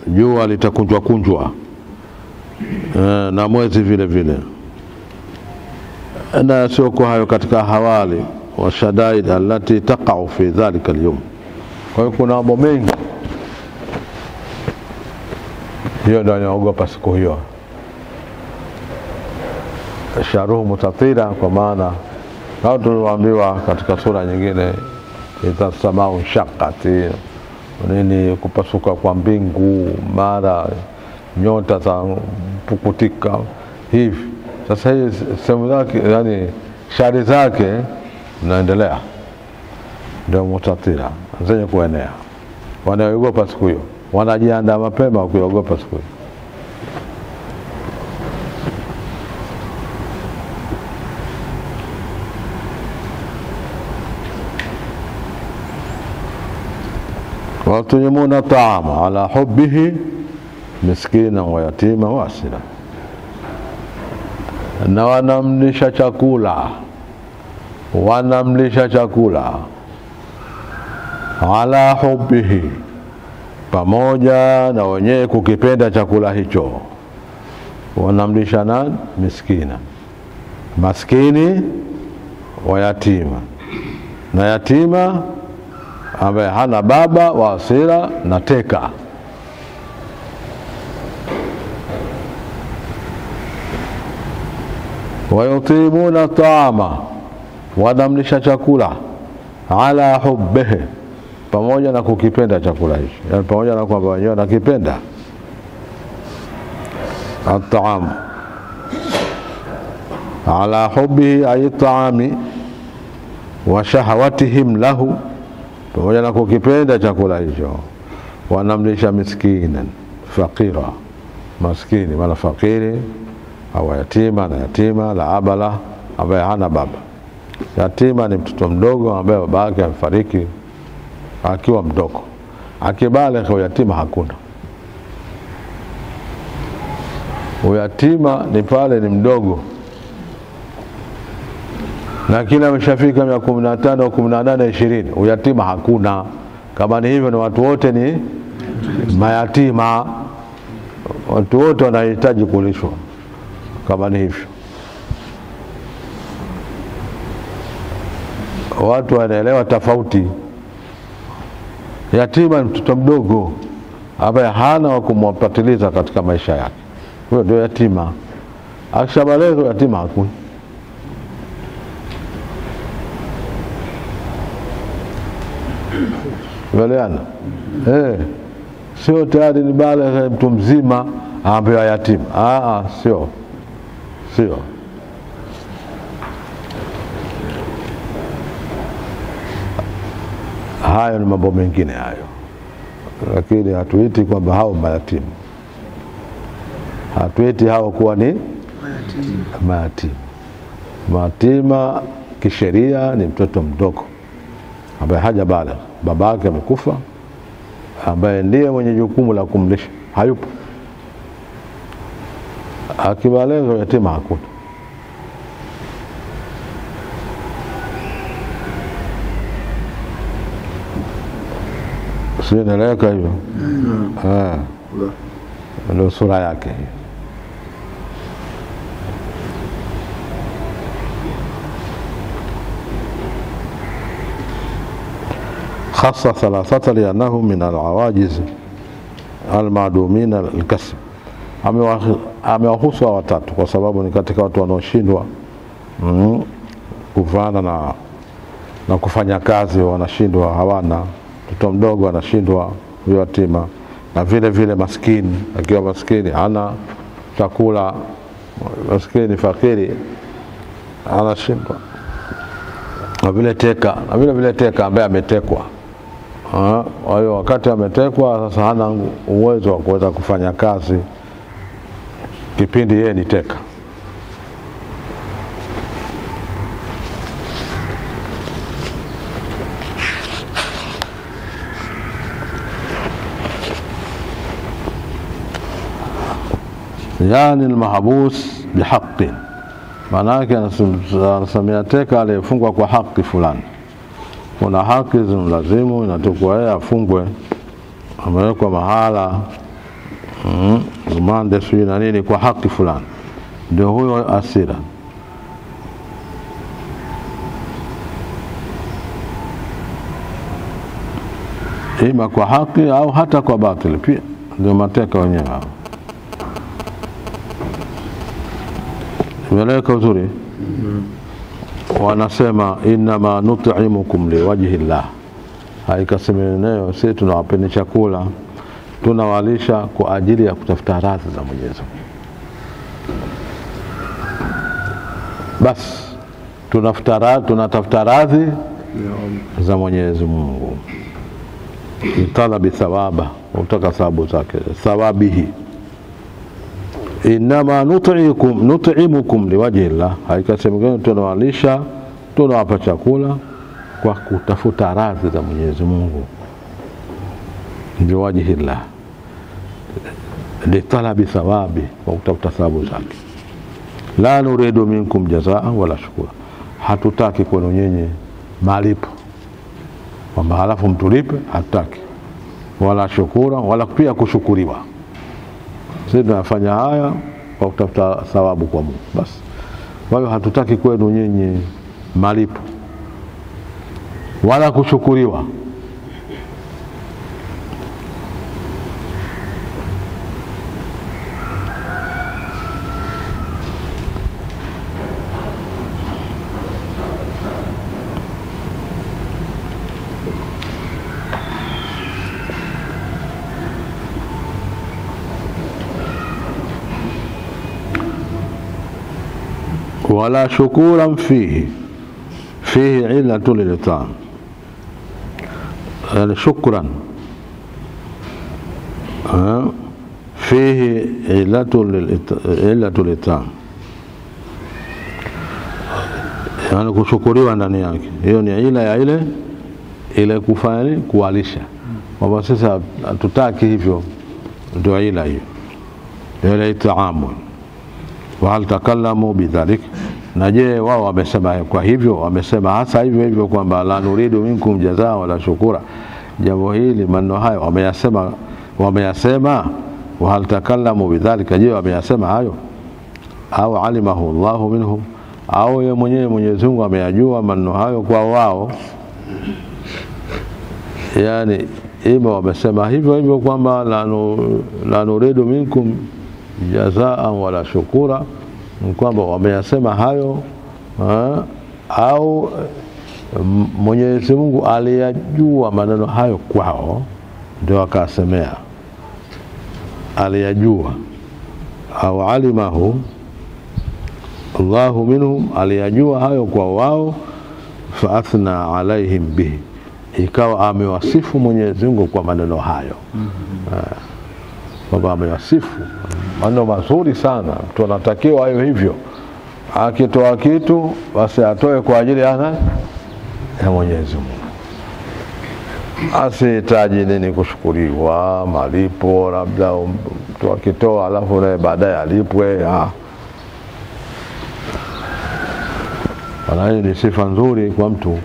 jua litakunjwa kunjwa, na mwezi vile vile. Na sio kwa hayo, katika hawali wa shadaid allati taqa'u fi dhalika al-yawm. Kwa hiyo kuna mambo mengi, hiyo ndio naogopa siku hiyo. Sharuhu mutatira, kwa maana kama tulivyoambiwa katika sura nyingine, idha samau shaqqati, nini, kupasuka kwa mbingu, mara nyota za pukutika hivi. Sasa hii sehemu zake, yani shari zake zinaendelea, ndio mutatira, zenye kuenea. Wanaogopa siku hiyo wanajiandaa mapema kuogopa siku hiyo. Watuyimuna taama ala hubbihi miskina wa yatima wa asira, na wanamlisha chakula, wanamlisha chakula ala hubbihi, pamoja na wenyewe kukipenda chakula hicho. Wanamlisha nani? Miskina, maskini, wa yatima, na yatima ambaye hana baba, wa asira, na teka. Wayutimuna taama, wanamlisha chakula ala hubbihi, pamoja na kukipenda chakula hicho, yani pamoja na kwamba wenyewe wanakipenda. At-taam ala hubbihi ay taami wa shahawatihim lahu, pamoja na kukipenda chakula hicho. Wanamlisha miskinan faqira, maskini wala fakiri, au yatima, na yatima la abala, ambaye hana baba. Yatima ni mtoto mdogo ambaye baba yake amefariki akiwa mdogo. Akibaleka uyatima hakuna. Uyatima ni pale ni mdogo, na kila ameshafika miaka 15, 18, 20, uyatima hakuna. Kama ni hivyo, ni watu wote ni mayatima, watu wote wanahitaji kulishwa. Kama ni hivyo, watu wanaelewa tofauti. Yatima ni mtoto mdogo ambaye hana wa kumpatiliza katika maisha yake, huyo ndio yatima. Akishabaleka yatima hakuna. Waleana sio tayari ni bale mtu mzima ambaye yatima. Sio, sio. Hayo ni mambo mengine hayo, lakini hatuiti kwamba hao mayatima, hatuiti hao kuwa ni mayatima. Mayatima kisheria ni mtoto mdogo ambaye hajabalagha, babake amekufa, ambaye ndiye mwenye jukumu la kumlisha hayupo. Akibalagha yatima hakuna. Sio inaeleweka hivyo? Ndio sura yake. Khassa thalathata li'annahum min al-awajiz al-ma'dumin al-kasb. Amewahusu watatu kwa sababu ni katika watu wanaoshindwa kuvana na kufanya kazi, wanashindwa, hawana. Mtoto mdogo anashindwa, huyo yatima, na vile vile maskini, akiwa maskini hana chakula, maskini fakiri anashindwa, na vile teka, na vile vile teka ambaye ametekwa. Kwa hiyo wakati ametekwa sasa hana uwezo wa kuweza kufanya kazi kipindi yeye ni teka. Yani almahbus bihaqqin, maana yake anasamia teka aliyefungwa kwa haki fulani. Kuna haki zimlazimu, inatakiwa yeye afungwe, amewekwa mahala rumande sijui na nini kwa haki fulani, ndio huyo asira. Ima kwa haki au hata kwa batili pia, ndio mateka wenyewe hao. Imeeleweka uzuri? Wanasema innama nut'imukum liwajhi llah, haikasemeneyo sisi tunawapeni chakula, tunawalisha kwa ajili ya kutafuta radhi za Mwenyezi Mungu. Bas tunatafuta radhi za Mwenyezi Mungu, talabi thawaba, utaka thawabu zake, thawabihi. Innama nut'imukum liwajhi llah, haikasemekana tunawalisha, tunawapa chakula kwa kutafuta radhi za Mwenyezi Mungu, liwajhi llah, litalabi thawabi, kwa kutafuta thawabu zake. La nuridu minkum jazaa wala shukura, hatutaki kwenu nyinyi malipo, kwamba halafu mtulipe, hatutaki, wala shukura, wala pia kushukuriwa. Sisi tunafanya haya kwa kutafuta thawabu kwa Mungu basi. Kwa hiyo hatutaki kwenu nyinyi malipo wala kushukuriwa. Wala shukuran fihi, fihi illatu lilitam, yani shukran fihi illatu lilitam, yani kushukuriwa ndani yake. Hiyo ni ila ya ile ile kufanya kuwalisha, kwamba sisi hatutaki hivyo, ndio ila hiyo, ile itaamu. Wa hal takallamu bidhalik, na je wao wamesema kwa hivyo, wamesema hasa hivyo hivyo kwamba la nuridu minkum jazaa wala shukura, jambo hili maneno hayo wameyasema, wameyasema. Wa hal takallamu bidhalika, je wameyasema hayo? Au alimahu Allahu minhum, au yeye mwenyewe Mwenyezi Mungu ameyajua maneno hayo kwa wao. Yani ima wamesema hivyo hivyo kwamba la nuridu minkum jazaa wala shukura, kwamba wameyasema hayo, au Mwenyezi Mungu aliyajua maneno hayo kwao ndio akasemea, aliyajua. Au alimahu Allahu minhum, aliyajua hayo kwa wao, fa athna alaihim bihi, ikawa amewasifu Mwenyezi Mungu kwa maneno hayo. Kwamba amewasifu maneno mazuri sana. Mtu anatakiwa hayo hivyo, akitoa kitu basi atoe kwa ajili ya Mwenyezi Mungu, asihitaji nini kushukuriwa, malipo, labda mtu akitoa alafu naye baadaye alipwe. Maana hii ni sifa nzuri kwa mtu,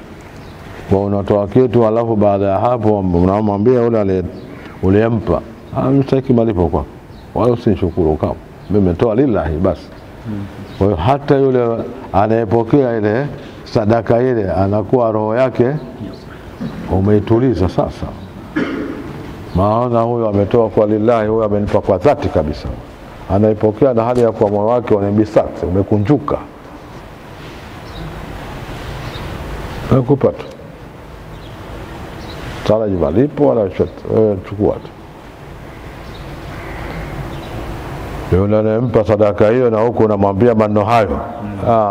kwa unatoa kitu alafu baada ya hapo unamwambia yule uliyempa, msitaki malipo kwako wala usinishukuru kama mimi nimetoa lillahi basi. Kwa hiyo hata yule anayepokea ile sadaka ile anakuwa roho yake umeituliza sasa, maana huyo ametoa kwa lillahi, huyo amenipa kwa dhati kabisa. Anaipokea na hali ya kwa moyo wake unabisati, umekunjuka, nakupa tu taraji malipo wala chochote, wewe chukua tu. Yule anayempa sadaka hiyo na huko unamwambia maneno hayo,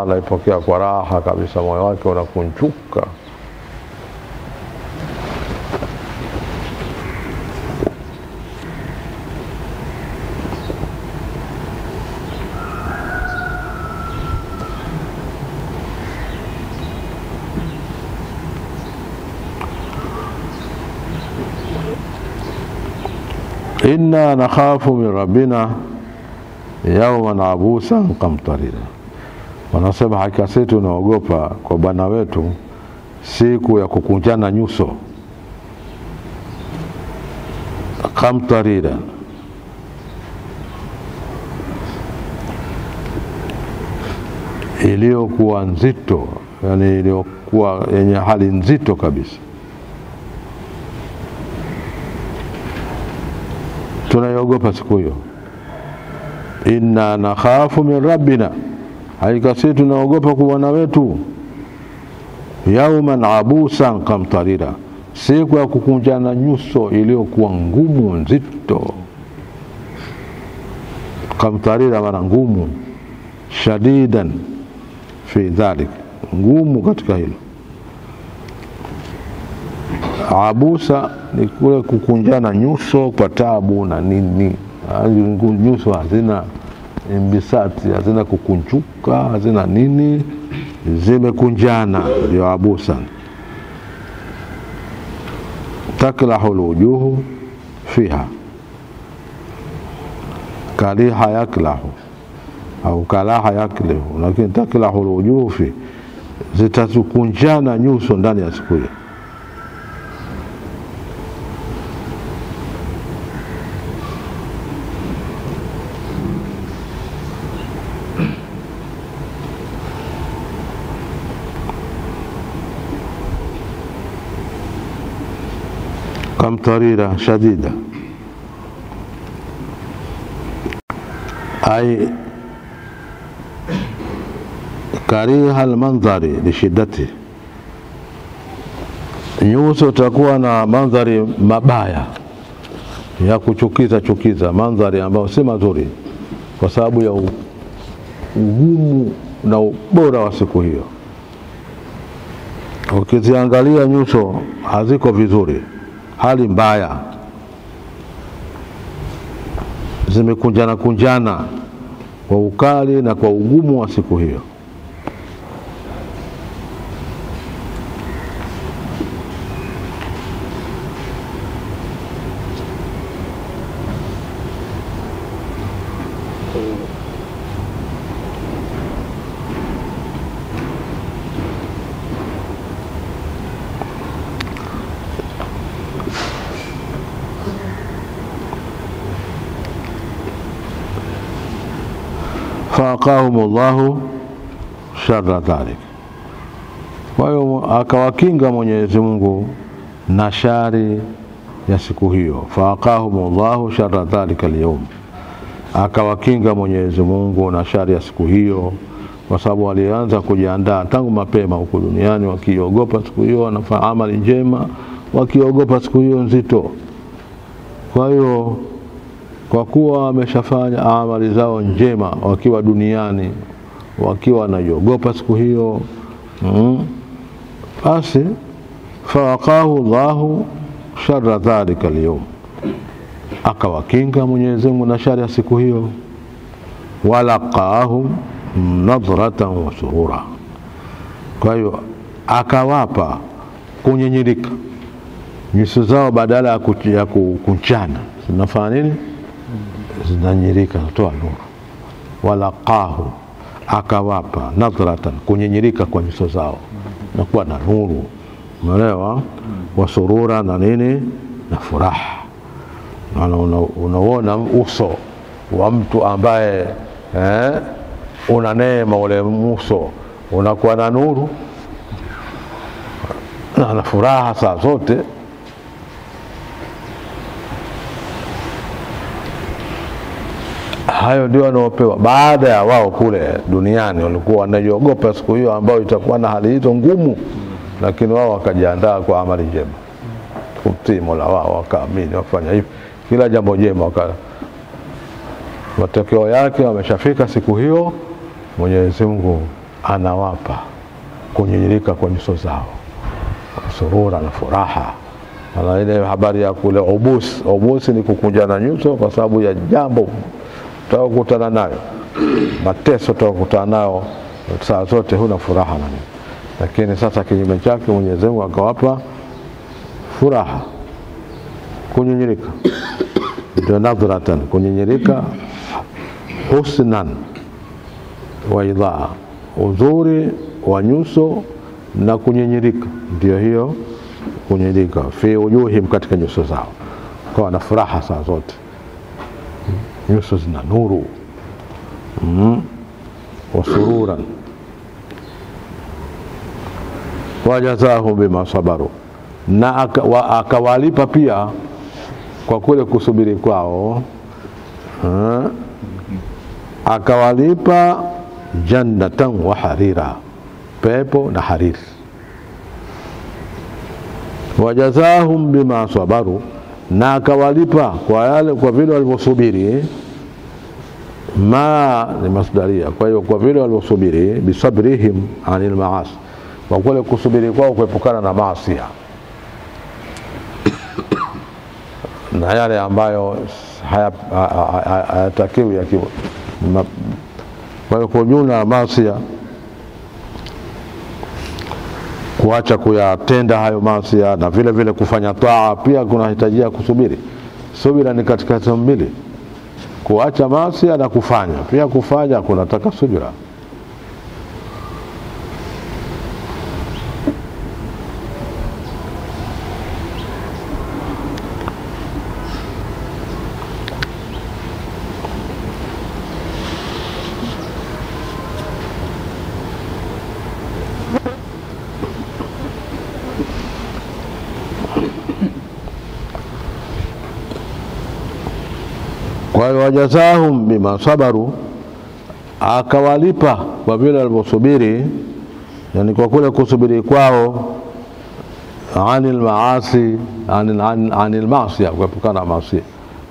anaipokea kwa raha kabisa, moyo wake unakunjuka. Inna nakhafu min rabbina, Yawman abusan qamtarira, wanasema hakika sisi tunaogopa kwa Bwana wetu siku ya kukunjana nyuso. Qamtarira, iliyokuwa nzito, yani iliyokuwa yenye hali nzito kabisa. Tunaiogopa siku hiyo. Inna nakhafu min rabbina, hakika sisi tunaogopa kwa Bwana wetu. Yawman abusan qamtarira, siku ya kukunjana nyuso iliyokuwa ngumu nzito. Qamtarira maana ngumu, shadidan fi dhalik, ngumu katika hilo. Abusa ni kule kukunjana nyuso kwa taabu na nini, nyuso hazina imbisati, hazina kukunjuka, hazina nini, zimekunjana, ndio abusa. Taklahu alwujuhu fiha, kaliha yaklahu au kalaha yaklahu, lakini taklahu alwujuhu fi, zitakunjana nyuso ndani ya siku hiyo. Qamtarira shadida, ay kariha almanzari lishiddati, nyuso takuwa na mandhari mabaya ya kuchukiza chukiza, mandhari ambayo si mazuri kwa sababu ya ugumu na ubora wa siku hiyo. Ukiziangalia nyuso haziko vizuri, hali mbaya, zimekunjana kunjana kwa ukali na kwa ugumu wa siku hiyo. Faqahum Allahu sharra dhalik, kwa hiyo akawakinga Mwenyezi Mungu na shari ya siku hiyo. Faqahum Allahu sharra dhalika al-yawm, akawakinga Mwenyezi Mungu na shari ya siku hiyo, kwa sababu walianza kujiandaa tangu mapema huko duniani, wakiogopa siku hiyo, wanafanya amali njema wakiogopa siku hiyo nzito. Kwa hiyo kwa kuwa wameshafanya amali zao njema wakiwa duniani, wakiwa wanaiogopa siku hiyo, basi fawaqahu Allahu sharra dhalika al-yawm, akawakinga Mwenyezi Mungu na shari ya siku hiyo. Walaqahum nadratan wa surura, kwa hiyo akawapa kunyenyerika nyuso zao, badala ya kukunjana zinafanya nini? Zinanyirika, kutoa nuru. Walaqahu, akawapa nadratan, kunyenyerika kwa nyuso zao na kuwa na nuru, umeelewa? Wasurura na nini? Na furaha. Na unaona uso wa mtu ambaye una neema, ule uso unakuwa na nuru na furaha saa zote. Hayo ndio wanaopewa baada ya wao kule duniani walikuwa wanaiogopa siku hiyo ambayo itakuwa na hali hizo ngumu, lakini wao wakajiandaa kwa amali njema, kumtii Mola wao, wakaamini, wakafanya hivi kila jambo jema, matokeo yake wameshafika siku hiyo, Mwenyezi Mungu anawapa kunyenyerika kwa nyuso zao, surura na furaha. Na ile habari ya kule ubus, ubus ni kukunjana nyuso kwa sababu ya jambo utakutana nayo, mateso utakutana nayo saa zote, huna furaha na nini. Lakini sasa kinyume chake Mwenyezi Mungu akawapa furaha, kunyenyerika, ndio nadratan, kunyenyerika Husnan wa idhaa, uzuri wa nyuso na kunyenyerika, ndio hiyo kunyenyerika, fi wujuhim, katika nyuso zao, kwa na furaha saa zote, nyuso zina nuru. Wasururan wajazahum bima sabaru, na akawalipa pia kwa kule kusubiri kwao. Akawalipa jannatan wa harira, pepo na hariri. Wajazahum bima sabaru, na akawalipa kwa yale, kwa vile walivyosubiri. Ma ni masdaria, kwa hiyo kwa vile walivyosubiri, bisabrihim anil maasi, kwa kule kusubiri kwao kuepukana na maasi na yale ambayo hayatakiwi. Kwa hiyo kwa jumla maasi, kuacha kuyatenda hayo maasi na vile vile kufanya taa pia kunahitajia kusubiri. Subira ni katika sehemu mbili, kuacha maasi na kufanya pia. Kufanya kunataka subira. Kwa hiyo wajazahum bima sabaru, akawalipa kwa vile walivyosubiri, yani kwa kule kusubiri kwao, anil maasi, anil maasi, kuepukana na maasi,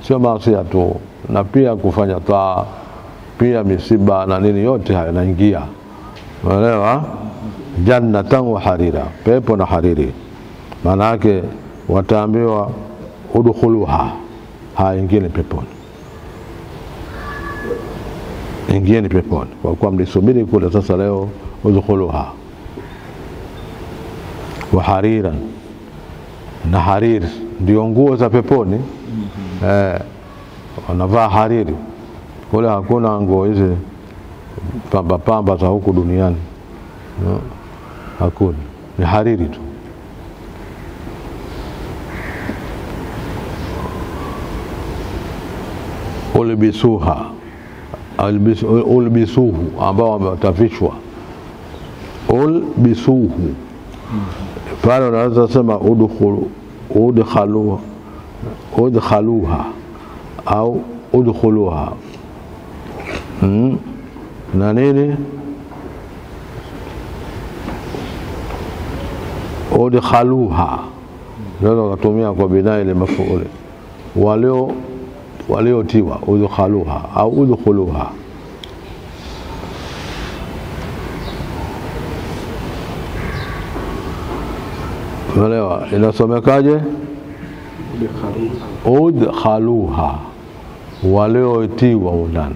sio maasi tu, na pia kufanya taa, pia misiba na nini, yote hayo yanaingia. Unaelewa? Jannatan wa harira, pepo na hariri. Maana yake wataambiwa udkhuluha, haingine peponi, ingieni peponi, kwa kuwa mlisubiri kule, sasa leo udkhuluha. Wa hariran, na hariri ndio nguo za peponi. Wanavaa hariri kule, hakuna nguo hizi pamba pamba za huku duniani, no, hakuna, ni hariri tu. Ulbisuha, ulbisuhu, ambao wametafishwa, ulbisuhu pale unaweza sema udkhaluha, udkhaluha au udkhuluha. Na nini udkhaluha, ndio kutumia kwa binaa ile mafuuli, waliotiwa udkhaluha au udkhuluha. Unaelewa inasomekaje? Udkhaluha, waliotiwa ndani.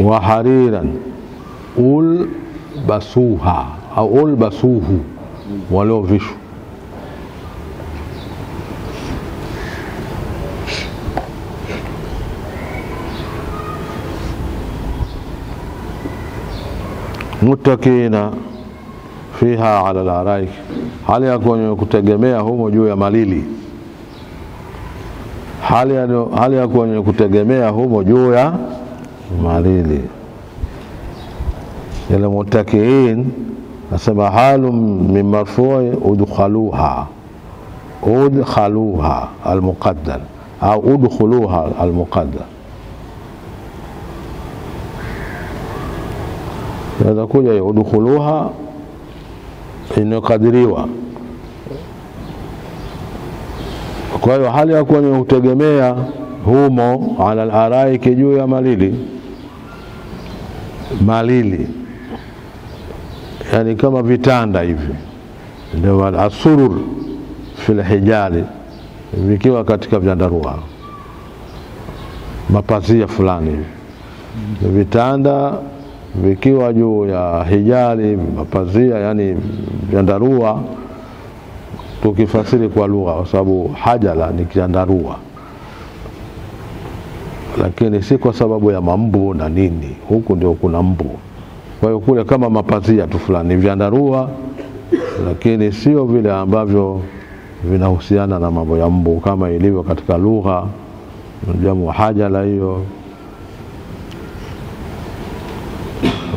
Wa hariran ulbasuha au ulbasuhu, waliovishwa. Mutakina fiha ala al-araik, hali ya kutegemea humo juu ya malili, hali ya kutegemea humo juu ya malili. Ile mutakiin nasema halu min marfu'i udkhaluha, udkhaluha al-muqaddar au udkhuluha al-muqaddar. Inaweza kuja udkhuluha inakadiriwa. Kwa hiyo hali ya kuwa kutegemea humo ala al-araiki, juu ya malili, malili yani kama vitanda hivi, ndio asurur fil hijali, vikiwa katika vyandarua, mapazia fulani hivi, vitanda vikiwa juu ya hijali, mapazia yani vyandarua, tukifasiri kwa lugha, kwa sababu hajala ni kiandarua. lakini si kwa sababu ya mambu na nini. Huku ndio kuna mbu, kwa hiyo kule kama mapazia tu fulani vyandarua, lakini sio vile ambavyo vinahusiana na mambo ya mbu kama ilivyo katika lugha jamu hajala hiyo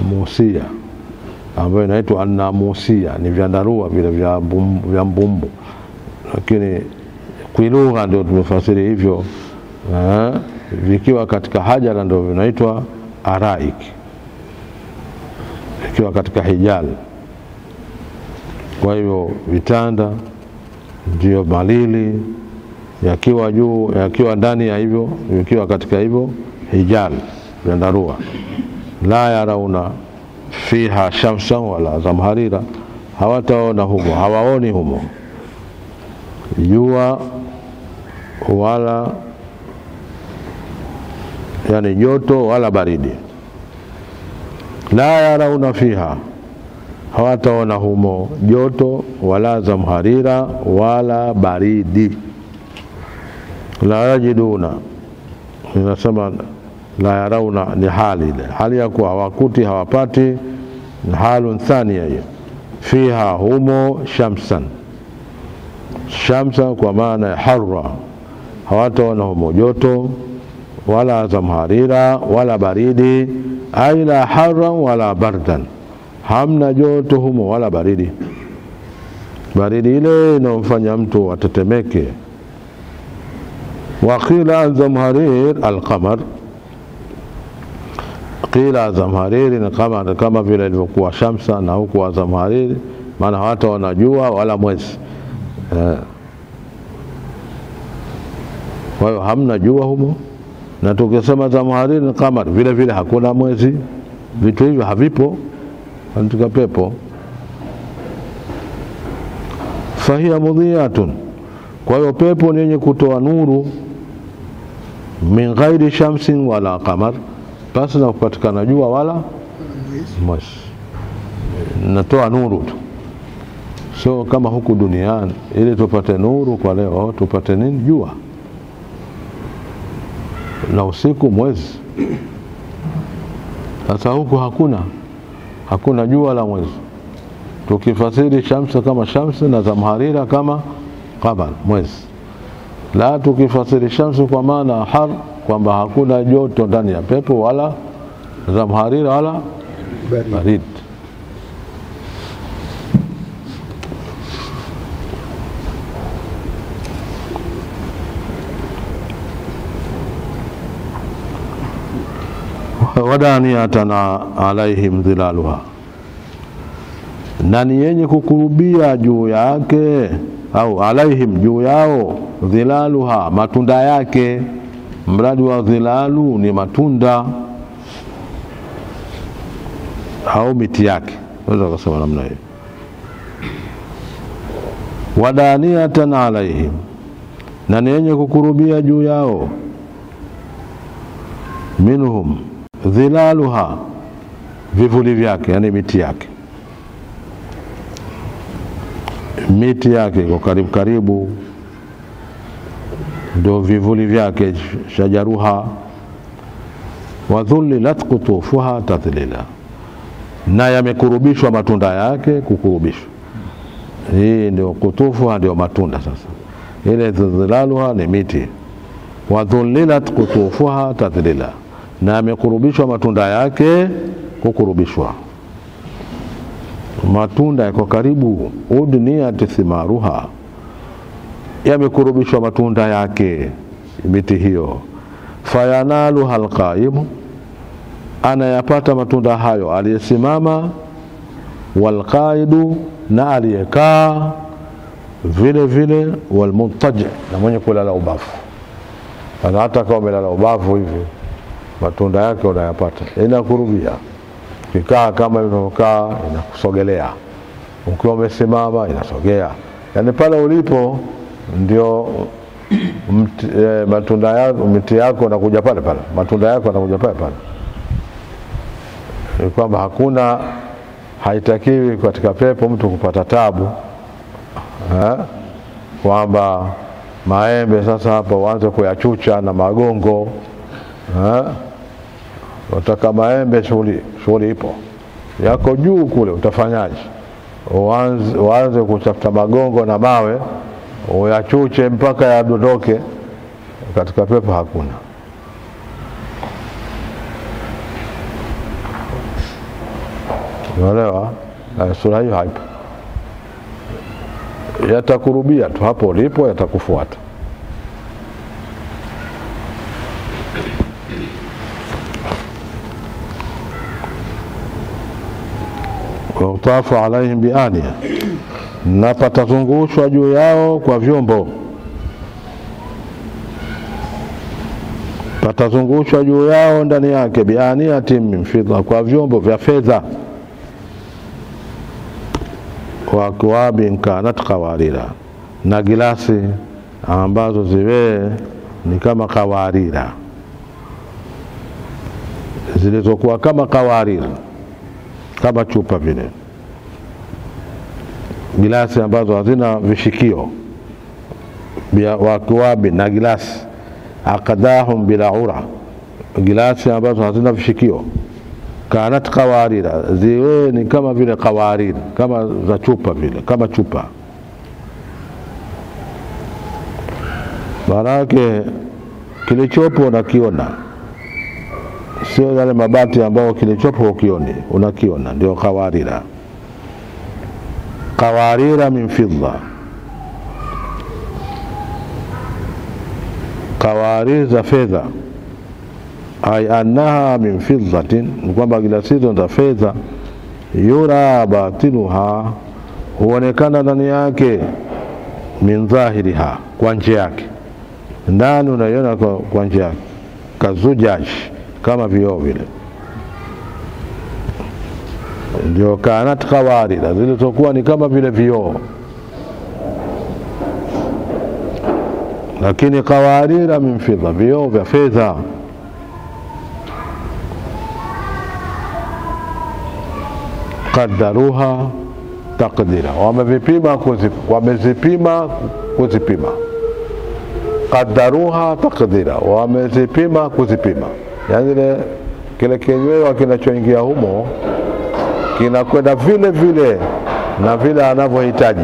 musia ambayo inaitwa annamusia, ni vyandarua vile vya mbumbu, lakini kwa lugha ndio tumefasiri hivyo. Vikiwa katika hajala ndio vinaitwa araik, vikiwa katika hijal. Kwa hivyo vitanda ndio malili yakiwa juu, yakiwa ndani ya hivyo, yakiwa katika hivyo hijal vyandarua. La yarauna fiha shamsan wala zamharira, hawataona humo, hawaoni humo jua wala yani joto wala baridi. La yarauna fiha, hawataona humo joto wala zamharira wala baridi. La yajiduna, inasema la yarauna ni hali ile, hali ya kuwa hawakuti, hawapati, ni halun thania hiyo. Fiha humo shamsan, shamsa kwa maana ya harra, hawataona humo joto wala zamharira wala baridi, ay la harran wala bardan, hamna joto humo wala baridi. Baridi ile inamfanya mtu atetemeke. Waqila zamharir alqamar, qila zamharir ni qamar, kama vile ilivyokuwa shamsa na huku zamharir, maana hata wanajua wala mwezi. Kwa hiyo hamna jua humo, na tukisema zamharir ni qamar vile vile hakuna mwezi, vitu hivyo havipo katika pepo. Fahiya mudhiyatun, kwa hiyo pepo ni yenye kutoa nuru, min ghairi shamsin wala qamar, basi na kupatikana jua wala mwezi, natoa nuru tu. So kama huku duniani ili tupate nuru kwa leo tupate nini? Jua, na usiku mwezi. Sasa huku hakuna jua la mwezi. Tukifasiri shamsa kama shamsa na zamharira kama qamar, mwezi. La tukifasiri shamsa kwa maana har, kwamba hakuna joto ndani ya pepo wala zamharira wala baridi. Wadaniyatan alaihim dhilaluha, na ni yenye kukurubia juu yake, au alaihim juu yao, dhilaluha matunda yake. Mradi wa dhilalu ni matunda au miti yake, unaweza kusema namna hiyo. Wadaniyatan alaihim, na ni yenye kukurubia juu yao, minhum dhilaluha, vivuli vyake, yani miti yake. Miti yake iko karibu karibu, ndio vivuli vyake, shajaruha. Wa dhullilat qutufuha tadhlila, na yamekurubishwa matunda yake, kukurubishwa. Hii ndio kutufuha, ndio matunda. Sasa ile dhilaluha ni miti. Wa dhullilat qutufuha tadhlila, na yamekurubishwa matunda yake, kukurubishwa. Matunda yako karibu, udniyat thimaruha, yamekurubishwa matunda yake miti hiyo. Fayanalu halqaimu, anayapata matunda hayo aliyesimama, walqaidu, na aliyekaa vile vile, walmuntaji, na mwenye kulala ubavu. Na hata kama umelala ubavu hivi, matunda yake unayapata, inakurubia. Ukikaa kama unavyokaa inakusogelea, ukiwa umesimama inasogea. Yani pale ulipo ndio matunda yako, miti yako inakuja pale pale, matunda yako yanakuja pale pale. Ni kwamba hakuna, haitakiwi katika pepo mtu kupata tabu, kwamba maembe sasa hapa uanze kuyachucha na magongo. Wataka maembe, shughuli ipo, yako juu kule, utafanyaje? Uanze kutafuta magongo na mawe uyachuche mpaka yadondoke. Katika pepo hakuna. Unaelewa? Sura hiyo haipo. Yatakurubia tu hapo ulipo, yatakufuata. Wa utafu alaihim biania, na patazungushwa juu yao kwa vyombo. Patazungushwa juu yao ndani yake bianiyatin min fidda, kwa vyombo vya fedha. Wa akwabin kanat qawarira, na gilasi ambazo ziwe ni kama kawarira, zilizokuwa kama kawarira, kama chupa vile, gilasi ambazo hazina vishikio. Wa akwabi, na gilasi akadahum bila ura, gilasi ambazo hazina vishikio. Kanat qawarira, ziwe ni kama vile qawarir, kama za chupa vile, kama chupa. Maanake kilichopo unakiona, sio yale mabati ambao kilichopo ukioni, unakiona, ndio qawarira. Qawarira min fidda, qawarir za fedha. Ay annaha min fiddatin, ni kwamba gilasi hizo za fedha. Yura batinuha, huonekana ndani yake. Min dhahiriha, kwa nje yake, ndani unaiona kwa nje yake. Kazujaj, kama vioo vile, ndio kanat qawarira, zilizokuwa ni kama vile vioo, lakini qawarira min fidda, vioo vya fedha. Qaddaruha taqdira, wamevipima, wamezipima kuzipima. Qaddaruha taqdira, wamezipima kuzipima. Yani ile kile kinywewa kinachoingia humo kinakwenda vile vile na vile anavyohitaji.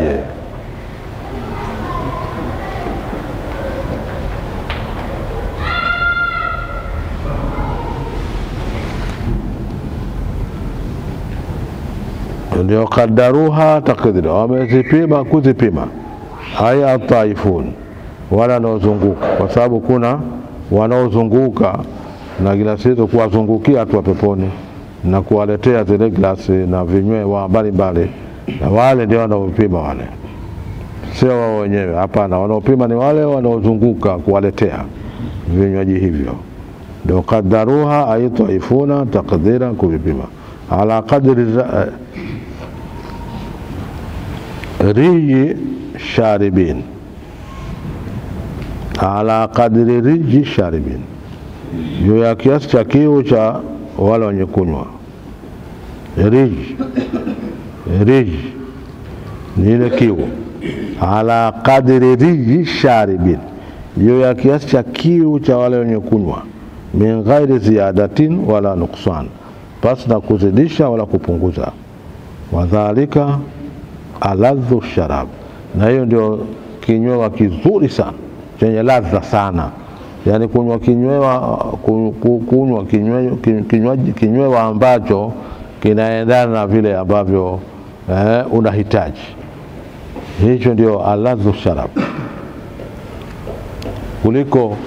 Ndio qaddaruha taqdira, wamezipima kuzipima. Haya taifun, wala wanaozunguka, kwa sababu kuna wanaozunguka na gilasi hizo kuwazungukia watu wa peponi na kuwaletea zile glasi na vinywewa mbalimbali, na wale ndio wanaopima wale, sio wao wenyewe. Hapana, wanaopima ni wale wanaozunguka kuwaletea vinywaji hivyo. Ndio qaddaruha ay taifuna taqdira, kuvipima ala qadri riyi sharibin, ala qadri riyi sharibin, juu ya kiasi cha kiu cha wale wenye kunywa. Rij, rij ni ile kiu. Ala qadri riyi sharibin, juu ya kiasi cha kiu cha wale wenye kunywa. Min ghairi ziyadatin wala nuksan, pasi na kuzidisha wala kupunguza. Wadhalika aladhu sharab, na hiyo ndio kinywa kizuri sana chenye ladha sana. Yani kunywa kunywa kinywa ambacho kinaendana na vile ambavyo unahitaji. Hicho ndio aladhu sharab, kuliko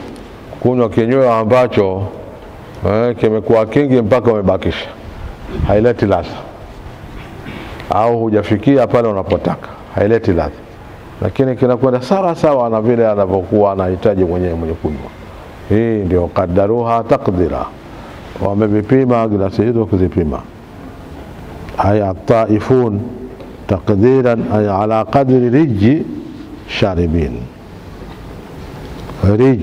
kunywa kinywa ambacho kimekuwa kingi mpaka umebakisha, haileti ladha, au hujafikia pale unapotaka, haileti ladha, lakini kinakwenda sawa sawa na vile anavyokuwa anahitaji mwenyewe mwenye kunywa. Hii ndio qaddaruha taqdira, wamevipima glasi hizo kuzipima. Haya taifun taqdiran, ay ala qadri riji sharibin. Rij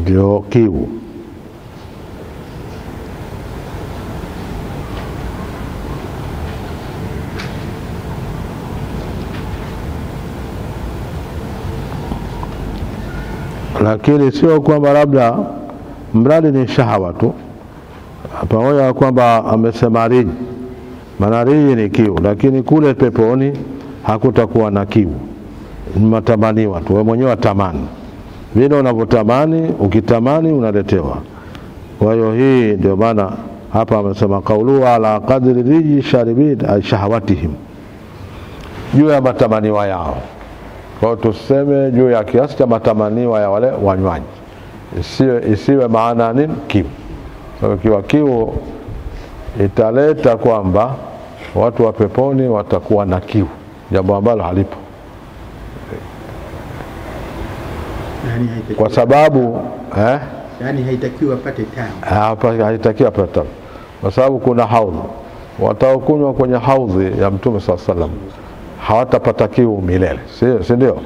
ndio kiu. Lakini sio kwamba labda Mradi ni shahawa tu, pamoja kwamba amesema riji, maana riji ni kiu, lakini kule peponi hakutakuwa na kiu, ni matamaniwa tu, wewe mwenyewe watamani vile unavyotamani, ukitamani unaletewa. Kwa hiyo hii ndio maana hapa amesema kaulu ala qadri riji sharibin ay shahawatihim, juu ya matamaniwa yao. Kwa hiyo tuseme juu ya kiasi cha matamaniwa ya wale wanywaji, isiwe maana nini kiu. Sababu kiwa kiu italeta kwamba watu wa peponi watakuwa na kiu, jambo ambalo halipo. Yani kwa sababu yani haitakiwi apate tabu. Hapa haitakiwi apate tabu, kwa sababu kuna haudhi. Wataokunywa kwenye haudhi ya Mtume sallallahu alaihi wasallam hawatapata kiu milele, si ndio?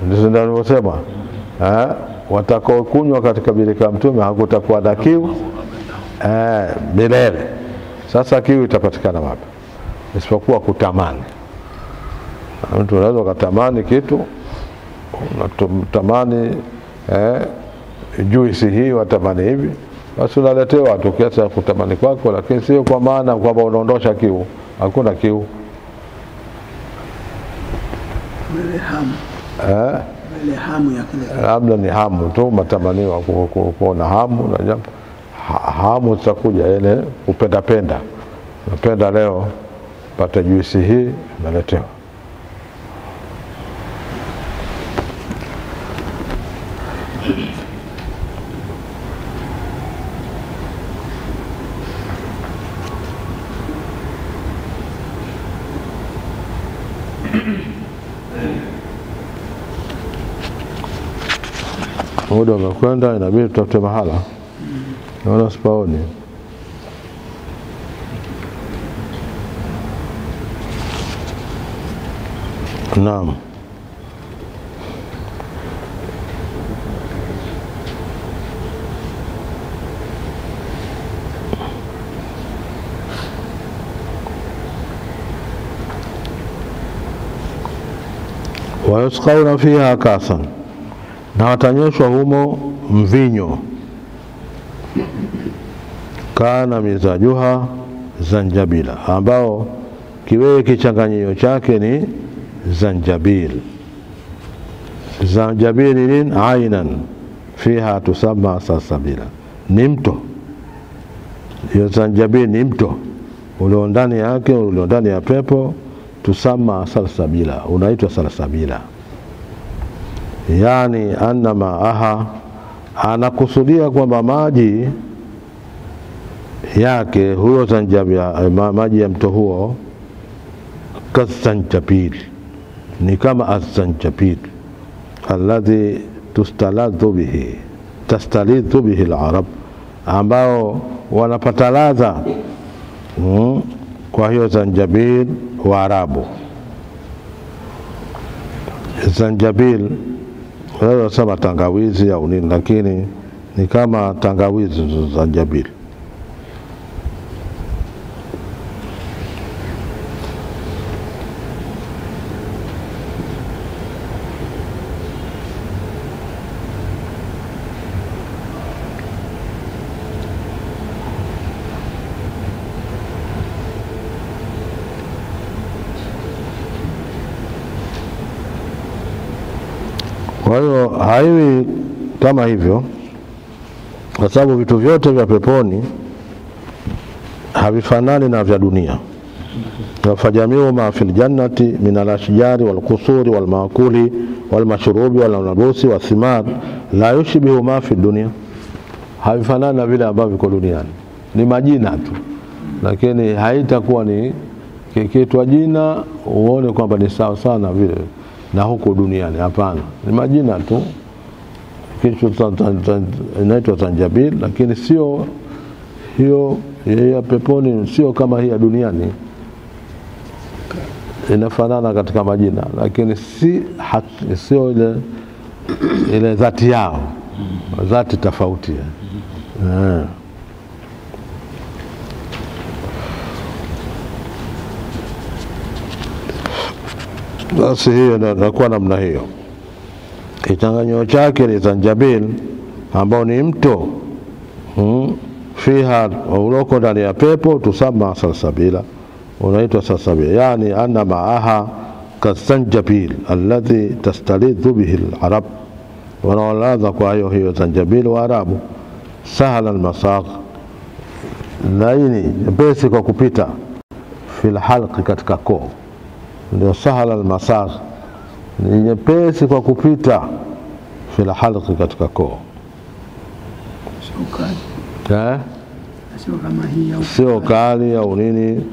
Ndio nilivyosema. Watakaokunywa katika birika ya Mtume hakutakuwa na kiu milele. Sasa kiu itapatikana wapi? Isipokuwa kutamani. Mtu anaweza kutamani kitu, unatamani juisi hii, watamani hivi, basi unaletewa tu kiasi cha kutamani kwako, lakini sio kwa maana kwamba unaondosha kiu. Hakuna kiu. Ile hamu. Ile hamu ya kile. Labda ni hamu tu, matamanio kuona hamu na jambo. Hamu zitakuja ile upenda penda. Napenda leo pata juisi hii, naletewa. Muda umekwenda, inabidi tutafute mahala. Naona sipaoni. Naam. Wayusqauna fiha kasan, na watanyweshwa humo mvinyo. Kana mizajuha zanjabila, ambao kiwewe kichanganyio chake ni zanjabil. Zanjabil ni ainan fiha tusamma salsabila, ni mto. Hiyo zanjabil ni mto ulio ndani yake, ulio ndani ya pepo, tusamma salsabila, unaitwa salsabila. Yani annama aha, anakusudia kwamba maji yake huyo zanjabil, maji ya mto huo, kazanjabil, ni kama azanjabil alladhi tustaladhu bihi, tastalidhu bihi al-arab, ambao wanapata ladha kwa hiyo zanjabil wa Arabu. Zanjabil wao sema tangawizi au nini, lakini ni kama tangawizi zanjabil. Kwa hiyo haiwi kama hivyo, kwa sababu vitu vyote vya peponi havifanani na vya dunia. Fajamiu ma fil jannati min al-ashjari wal qusuri wal maakuli wal mashrubi wal nabusi wa thimar la yushbihu ma fi dunia, havifanani na vile ambavyo viko duniani. Ni majina tu, lakini haitakuwa ni kiitwa jina uone kwamba ni sawa sana vile na huko duniani. Hapana, ni majina tu. Kitu inaitwa zanjabil, lakini sio hiyo ya peponi, sio kama hii ya duniani. Inafanana katika majina, lakini si sio ile dhati yao, dhati tofauti. Basi hiyo inakuwa namna hiyo. Kichanganyo chake ni zanjabil, ambao ni mto Fiha, uloko ndani ya pepo, tusama salsabila, unaitwa salsabila, yani anna ma'aha kasanjabil alladhi tastalidhu bihi al-arab, wanaoladha kwa hiyo hiyo zanjabil wa Arabu. Sahala al-masaq, laini nyepesi kwa kupita, fil halqi, katika koo. Ndio sahala al-masaq, ni nyepesi kwa kupita, fil halqi, katika koo. Sio kali. Sio kama hii au sio kali au nini,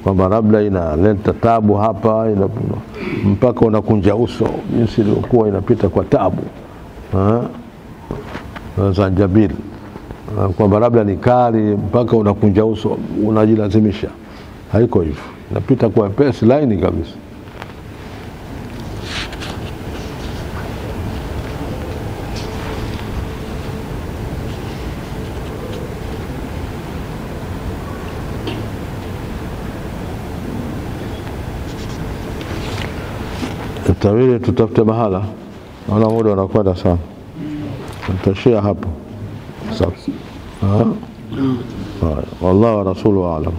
kwamba labda inaleta tabu hapa, mpaka unakunja uso jinsi ilivyokuwa inapita kwa tabu. Zanjabil kwamba labda ni kali mpaka unakunja uso unajilazimisha, haiko hivyo, inapita kwa pesi laini kabisa. Tawili tutafute mahala, naona muda unakwenda sana, tutashia hapo. Sawa. Wallahu wa rasuluhu a'lam.